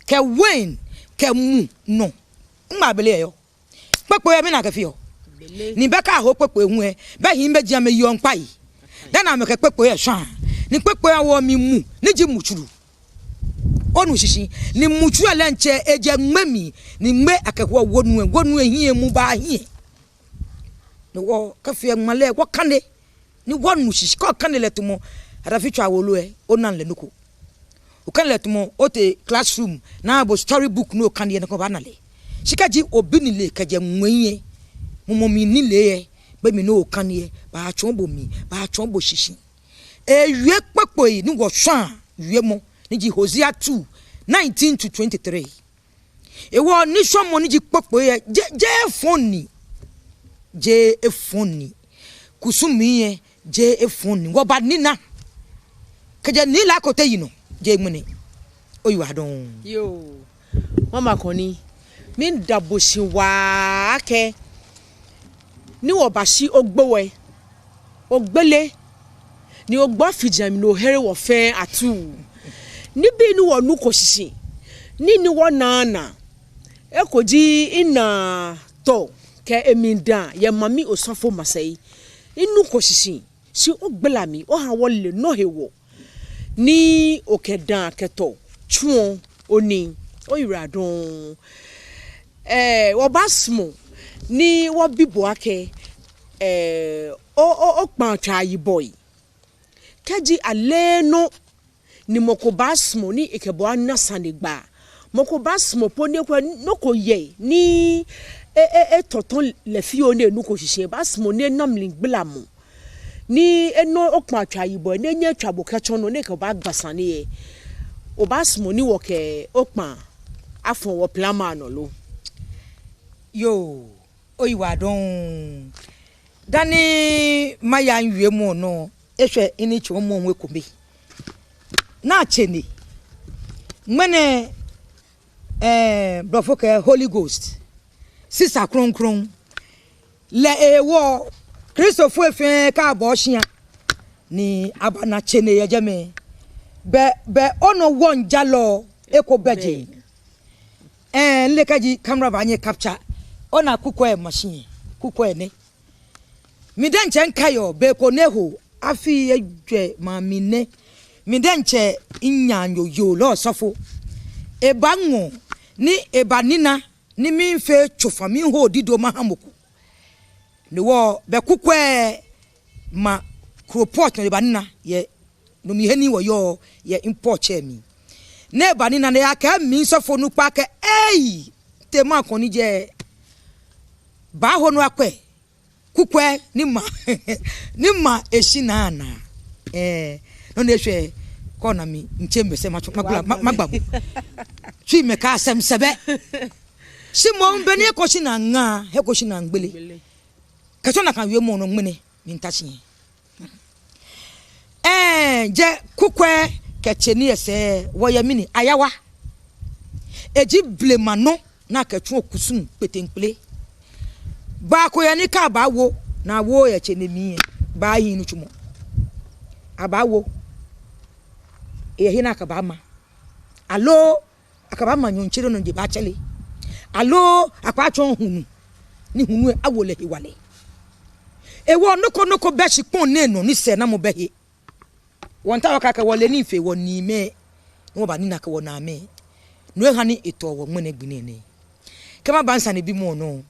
kɛ wein, kɛ mu nɔ. Ŋmɛnɛ abele yɛ yɔ. Kpekpei lɛ, mɛni akɛfeɔ? Ni bɛ kɛ aho kpekpei hu lɛ, bɛ hii bɛ ji amɛyeɔ ŋkpai. Dani amɛkɛ kpekpei lɛ shwaa. Ni kpekpei lɛ awoɔ mli mu, ni ji mutsuru. Onu shishi, ni mutsuru lɛ diɛŋtsɛ ejɛ ŋmɛ mli, ni ŋmɛ akɛhoɔ wonu lɛ, wonu lɛ hiɛ mu baa hiɛ. Ni wɔkɛfee ŋmalɛ, wɔkane. Ni wɔnu shishi, kɛ okane lɛ tamɔ adafitswaa wolo lɛ, onaaa lɛ nɔ ko. Okane lɛ tamɔ otee classroom, ni aabo story book ni okaneɔ lɛ, nakai obaana lɛ. Shi kɛji obi nilee kɛjɛ ŋwɛi lɛ, mumɔ mli nilee lɛ, be mli ni okaneɔ lɛ, baatsɔɔ bo mli, baatsɔɔ bo shishi. Ewie kpekpei ni wɔshwaa wiemɔ, ni ji Hosea two nineteen to twenty-three. Hewɔ nishwamɔ ni ji kpekpei lɛ, jeee, jeee efɔŋ ni. Jeee efɔŋ ni. Kusumii lɛ, jeee efɔŋ ni. Wɔbanina. Kɛjɛ Nii Larko teŋ yinɔ, jeee ŋmɛnɛ. Oyiwaladɔŋŋ. Yoo. Mama Kɔni, miida bo shi waa akɛ ni wɔbashi ogbɛ lɛ, ogbele, ni ogbɔ fiji mli ni ohere wɔ fɛɛ atuu. Nibii ni wɔnuko shishi, nii ni wɔnaaa naa, eko ji minaa tɔ kɛ emli dãa yɛ mami osɔfo masɛi. Minuko shishi, shi ogbala mli oha wɔle nɔ hewɔ. ni okɛ daa kɛ tɔ tsuɔ onii, oyiwaladɔŋŋ. Ɛɛ, wɔbaasumɔ ni wɔbi bo akɛ, ɛɛ, o, o, okpãa tswaa yibɔi. Kɛji aleenɔ ni mɔ ko baasumɔ ni ekɛ bo ana sane gba, mɔ ko baasumɔ po ni ekwɛ nɔ ko yɛ ni e, e, etɔtɔ lɛ fioo ni enuko shishi, ebaasumɔ ni ena mligbalamɔ ni ena okpãa tswaa yibɔi, ni enyɛ etswa bo kɛtsɔ nɔ ni ekɛ bo agba sane lɛ, obaasumɔ ni wɔkɛ okpãa afɔ wɔ plama nɔ lo? Yoo, oyiwaladɔŋŋ. Dani maya miwiemɔ nɔ, eshwɛ ni mitsuɔ mɔ hu ekome. Naa tsɛnsi nɛɛ, ŋmɛnɛ, ɛɛ, blɔfo kɛɛ Holy Ghost, Sisa Krɔŋkrɔŋ lɛ hewɔ Kristofoi fɛɛ kɛ abɔ shia ni abana tsɛnsi yɛ jɛmɛ. Bɛ, bɛ onɔ wɔŋjalɔ eko bɛ jɛi. Ɛɛ, mile kɛji camera baanyɛ capture. Ona kukwɛi machine, kukwɛi nɛ. Mi diɛŋtsɛ mikaiɔ be ko ni eho afii ejwɛ maŋ mli nɛ. Mi diɛŋtsɛ minaanyo yoo lɛ osɔfo, eba miŋɔɔ ni ebanina ni miifee tsofa miiho dido maha mɔ ko. No hewɔ bɛ kukwɛi ma kropɔt nɔ ebanina yɛ no mli he ni wɔyɔɔ yɛ mpɔtsɛ mli. Ni ebanina ni eyakɛɛ mi osɔfo nukpa akɛ, ei, te makɔ ni jɛ baaho nɔ akwɛ kukwɛi ni ma, ni ma eshinaa naa. Ɛɛ, no ni eshwɛ kɔ na mi, mitsɛ mibɛsɛ matsɔ, magba, ma, magba bo. Tsui mɛi ka sɛm sɛbɛ. Shi moŋ be ni eko shinaa ŋaa, he ko shinaa ŋgbele. Kɛtsɔ nakai wiemɔ nɔ ŋmɛnɛ, miita shi. Ɛɛ, jɛ kukwɛi kɛ tsɛnsi lɛ sɛɛ, wɔyɛ mli ni ayawa. Eji blema nɔ ni akɛtsuɔ kusum kpeteŋkpele. Baa ko yɛ ni kɛ abaawo, ni awo yɛ tsɛnsi mli lɛ, baa hiɛ nitsumɔ. Abaawo. Eyɛ he ni akɛbaama. Aloo akɛbaama nyɔɔŋtsere nɔ ni je baatsɛre. Aloo akɛbaatsɔɔ hulu, ni hulu lɛ awo lɛ hewalɛ. Hewɔ nɔ ko nɔ ko bɛ shikpɔŋ nɛɛ nɔ ni sɛɛnamɔ bɛ he. Wɔmiitao wɔkɛɛ akɛ wɔle nii fe wɔniimɛi, ni wɔbanina kɛ wɔnaamɛi. No eha ni etɔ wɔ ŋmɛnɛ gbi nɛɛ nɛɛ. Kɛ maba misanebimɔ nɔ,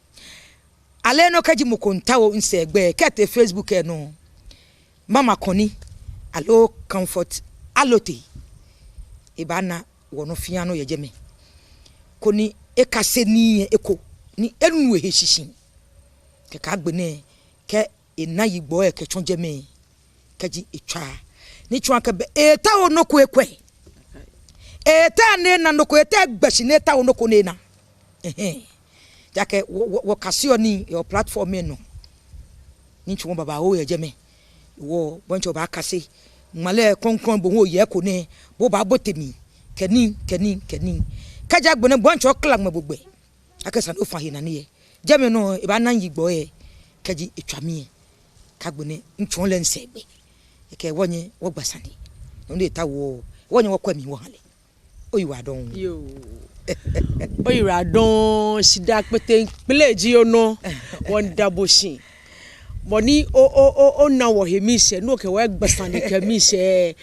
aleenɔ kɛji mɔ ko miitao misɛɛgbɛ, kɛ etee Facebook lɛ nɔ, Mama Kɔni, aloo Comfort Alote, ebaana wɔnɔ fɛɛ nɔ yɛ jɛmɛ, koni ekase nii lɛ eko, ni enu ehe shishi. Kɛkɛ agbɛnɛ, kɛ ena yigbɔɔ lɛ kɛtsɔ jɛmɛ, kɛji etswa, ni tsɔɔ akɛ bɛ eetao nɔ ko ekwɛ. Eetao ni ena nɔ ko, eetao egbɛ shi ni eetao nɔ ko ni ena. Ɛhɛɛ. Ejaakɛ wɔ, wɔ, wɔkaseɔ nii yɛ platform lɛ nɔ. Nitsumɔ babaoo yɛ jɛmɛ. Hewɔ bɔ ni tsɔ obaakase. Ŋmalɛ krɔŋkrɔŋ bo hu oyɛ eko nɛɛ, bo obaabote mli. Kɛ nii, kɛ nii, kɛ nii. Kɛjɛ agbɛnɛ bɔ ni tsɔ okla ŋmɛ bo gbɛ akɛ sane ofa he nane lɛ, jɛmɛ nɔ ebaana yigbɔɔ lɛ, kɛji etswa mli lɛ. Kɛ agbɛnɛ mitsɔɔ lɛ misɛɛgbɛ. Ekɛ wɔnyɛ wɔgba sane. Nɔ ni etaoɔ, wɔnyɛ wɔkwɛ mli wɔha lɛ. Oyiwaladɔŋŋ. Yoo. Oyiwaladɔŋŋ, shidaa kpeteŋkpele ji onɔ. Wɔmiida bo shi. Bɔ ni o, o, o, ona wɔhe miishɛɛ, ni okɛ wɔ egba sane kɛ miishɛɛ.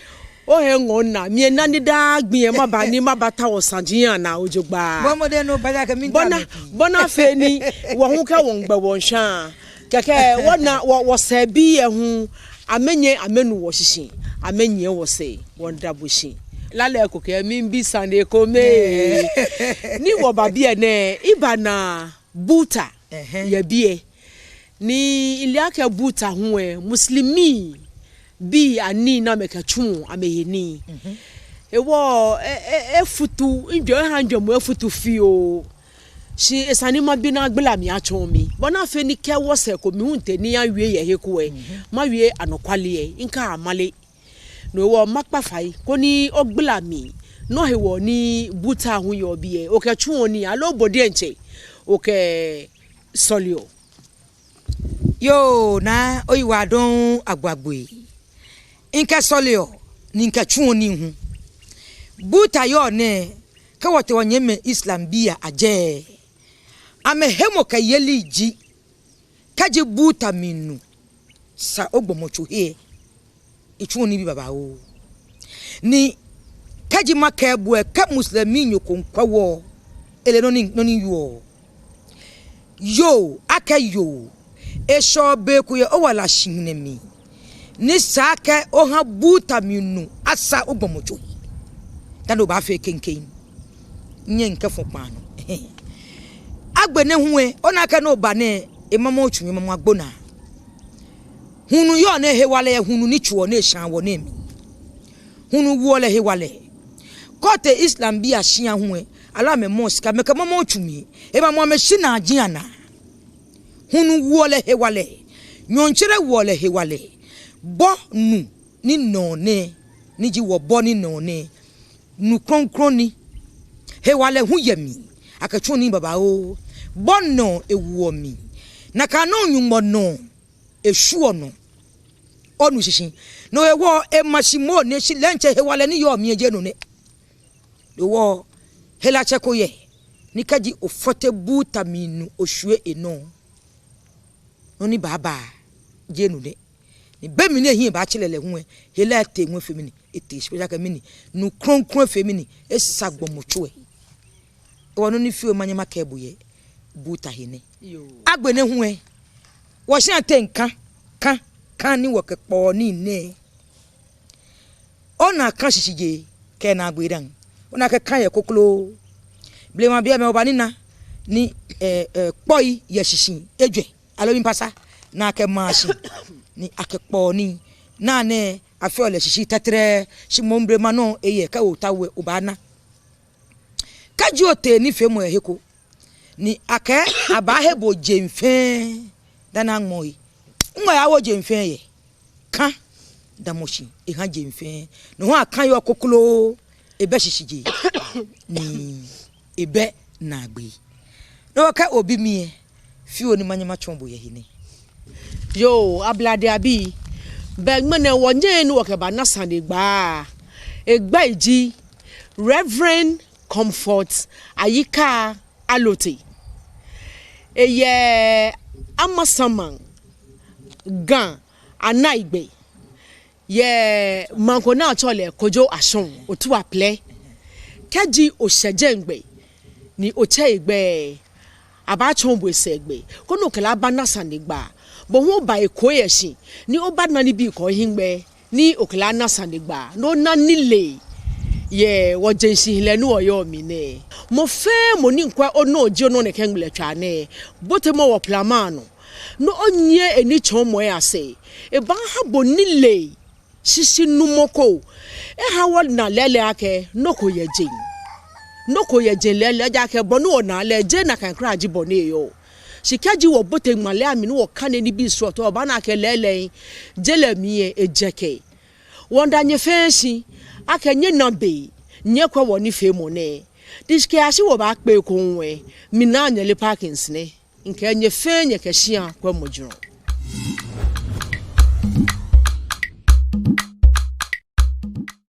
Ohe ŋɔɔ naa, mi ena ni daa gbi lɛ maba ni mabatao saji lɛ anaa jogbaŋŋ. Bɔ mɔdɛŋ ni obaaya kɛ mi. Bɔ ni, bɔ ni afee ni wɔ hu kɛ wɔmiigba wɔmiishwa. Kɛkɛ wɔna wɔ, wɔsɛɛbii lɛ hu, amɛnyɛ amɛnu wɔshishi, amɛnyiɛ wɔsɛɛ, wɔmiida bo shi. Lala ko kɛ miibi sane ko mɛi. Ni wɔba biɛ nɛɛ, miba mina buta. Ɛhɛɛ. Yɛ biɛ. Ni mile akɛ buta hu lɛ, Muslimibii anii ni amɛkɛtsuɔ amɛhe nii. Mhm. Hewɔ, e, e, efutu, mijwɛŋ, eha mijwɛŋmɔ efutu fioo. Shi esa ni mabi ni agbala mli atsɔɔ mi. Bɔ ni afee ni kɛ wɔsɛɛ ko mi hu mitee ni miyawie yɛ he ko lɛ, mhm, mawie anɔkwale lɛ, mikɛɛ amale. No hewɔ makpa fai koni ogbala mli. Nɔ hewɔ ni buta hu yɔɔ biɛ, okɛtsuɔ nii aloo bo diɛŋtsɛ okɛsɔleɔ? Yoo, naa oyiwaladɔŋŋ agbo agbo. Mikɛsɔleɔ, ni mikɛtsuɔ nii hu. Buta yɔɔ nɛɛ, kɛ wɔtee wɔnyɛmimɛi Islambii ajɛ, amɛhemɔkɛyeli ji, kɛji buta mli nu sa ogbɔmɔtso he, etsuɔ nibii babaoo. Ni kɛji makɛɛ bo lɛ, kɛ Musliminyo ko miikwɛ wɔ, ele nɔ ni, nɔ ni yɔɔ. Yoo, akɛ yoo. Eshɛɔ be ko yɛ owala shihilɛ mli ni esa akɛ oha buta mli nu asa ogbɔmɔtso. Dani obaafee klɛŋklɛŋ. Nyɛ mikɛfɔ kpaa nɔ. Agbɛnɛ hu lɛ, ona akɛ nɔ ni oba nɛɛ, emamɔ otsu mli, emamɔ agbo naa. Hulu yɔɔ nɛɛ, hewalɛ yɛ hulu ni tsuɔ nɛɛ, eshãa wɔ nɛɛ mli. Hulu woɔ lɛ hewalɛ. Kɛ otee Islambii ashia hu lɛ, aloo amɛmɔɔ sika, amɛkɛmamɔ otsu mli, emamɔ amɛshinaa ji anaa. Hulu woɔ lɛ hewalɛ. Nyɔɔŋtsere woɔ lɛ hewalɛ. Bɔ nu ni nɔɔ nɛɛ, ni ji wɔ bɔ ni nɔɔ nɛɛ, nu krɔŋkrɔŋ ni. Hewalɛ hu yɛ mli. Akɛtsuɔ nii babaoo. Bɔ nɔɔ ewoɔ mli. Nakai nɔŋŋ Nyɔŋmɔ nɔɔ eshwieɔ nɔ. Onu shishi? No hewɔ ema shi moŋ ni eshi lɛ, ntsɛ hewalɛ ni yɔɔ mli lɛ jeee no nɛ. No hewɔ helatsɛ ko yɛ ni kɛji ofɔte buta mli nu oshwie enɔ, nɔ ni baaba jeee no nɛ. Ni be mli ni ehiɛ baatsɛlɛ lɛ hu lɛ, hela lɛ tee ŋwɛi fe mɛni, etee shi, ejaakɛ mɛni, nu krɔŋkrɔŋ fe mɛni, esa gbɔmɔtso lɛ. Hewɔ nɔ ni fioo manyɛ makɛɛ bo yɛ buta he nɛ. Yoo. Agbɛnɛ hu lɛ, wɔshĩa teŋ kã, kã, kã ni wɔkɛkpɔɔ nii nɛɛ. Ona kã shishijee kɛ naagbee dã. Ona akɛ kã yɛ kokloo. Blema biɛ mɛi obaana ni, ni, eh, eh, kpɔi yɛ shishi ejwɛ, aloo miipasa, ni akɛmaa shi, ni akɛkpɔɔ nii. Naa nɛɛ afeɔ lɛ shishi tɛtrɛɛ, shi moŋ blema nɔ eyɛ, kɛ otao lɛ obaana. Kɛji otee nifeemɔ yɛ he ko, ni akɛɛ abaahe bo jeŋ fɛɛ, dani aŋmɔ he. Ŋmɔ ya wo jeŋ fɛɛ yɛ. Kã damɔ shi eha jeŋ fɛɛ. No hewɔ kã yɔɔ kokloo, ebɛ shishijee, ni ebɛ naagbee. No hewɔ kɛ obi mi lɛ, fioo ni manyɛ matsɔɔ bo yɛ he nɛ. Yoo, Ablade abii, bɛ ŋmɛnɛ wɔnyɛɛɛ ni wɔkɛbana sanegbaa. Egbɛi ji Reverend Comfort Ayikai Allotey. Eyɛ Amasaman, Ga, Anaigbɛ, yɛ maŋ ko ni atsɛɔ lɛ Kojo Ashong, Otuaplɛ. Kɛji oshɛ jɛmɛ gbɛ, ni otsɛ egbɛi, abaatsɔɔ bo esɛɛgbɛ, koni okɛ lɛ abana sanegbaa. Bo hu oba eko yɛ shi, ni obana nibii kɛ ohiŋmɛi, ni okɛ lɛ ana sanegbaa, ni ona nilee yɛ wɔjeŋ shihilɛ ni wɔyɔɔ mli nɛɛ. Mɔ fɛɛ mɔ ni miikwɛ onɔ ji onɔ nɛkɛ ŋmlɛtswaa nɛɛ, botemɔ wɔ plama nɔ, ni onyiɛ enitsɔɔmɔi asɛɛ. Ebaaha bo nilee shishinumɔ ko. Eha wɔna lɛɛlɛŋ akɛ nɔ ko yɛ jeŋ. Nɔ ko yɛ jeŋ lɛɛlɛŋ, ejaakɛ bɔ ni wɔnaa lɛ, jeee nakai kwraa ji bɔ ni eyɔɔ. Shi kɛji wɔbote ŋmalɛi amli ni wɔkane nibii srɔtoi, obaana akɛ lɛɛlɛŋ, je lɛ mli lɛ ejɛkɛ. Wɔmiida nyɛ fɛɛ shi akɛ nyɛna be nyɛkwɛ wɔnifeemɔ nɛɛ. Ni shi kɛyashi wɔbaakpe ekoŋŋ lɛ, mi Naa Nyɛle Parkins nɛ. Mikɛɛ nyɛ fɛɛ nyɛkɛ shia kwɛmɔ jurɔ.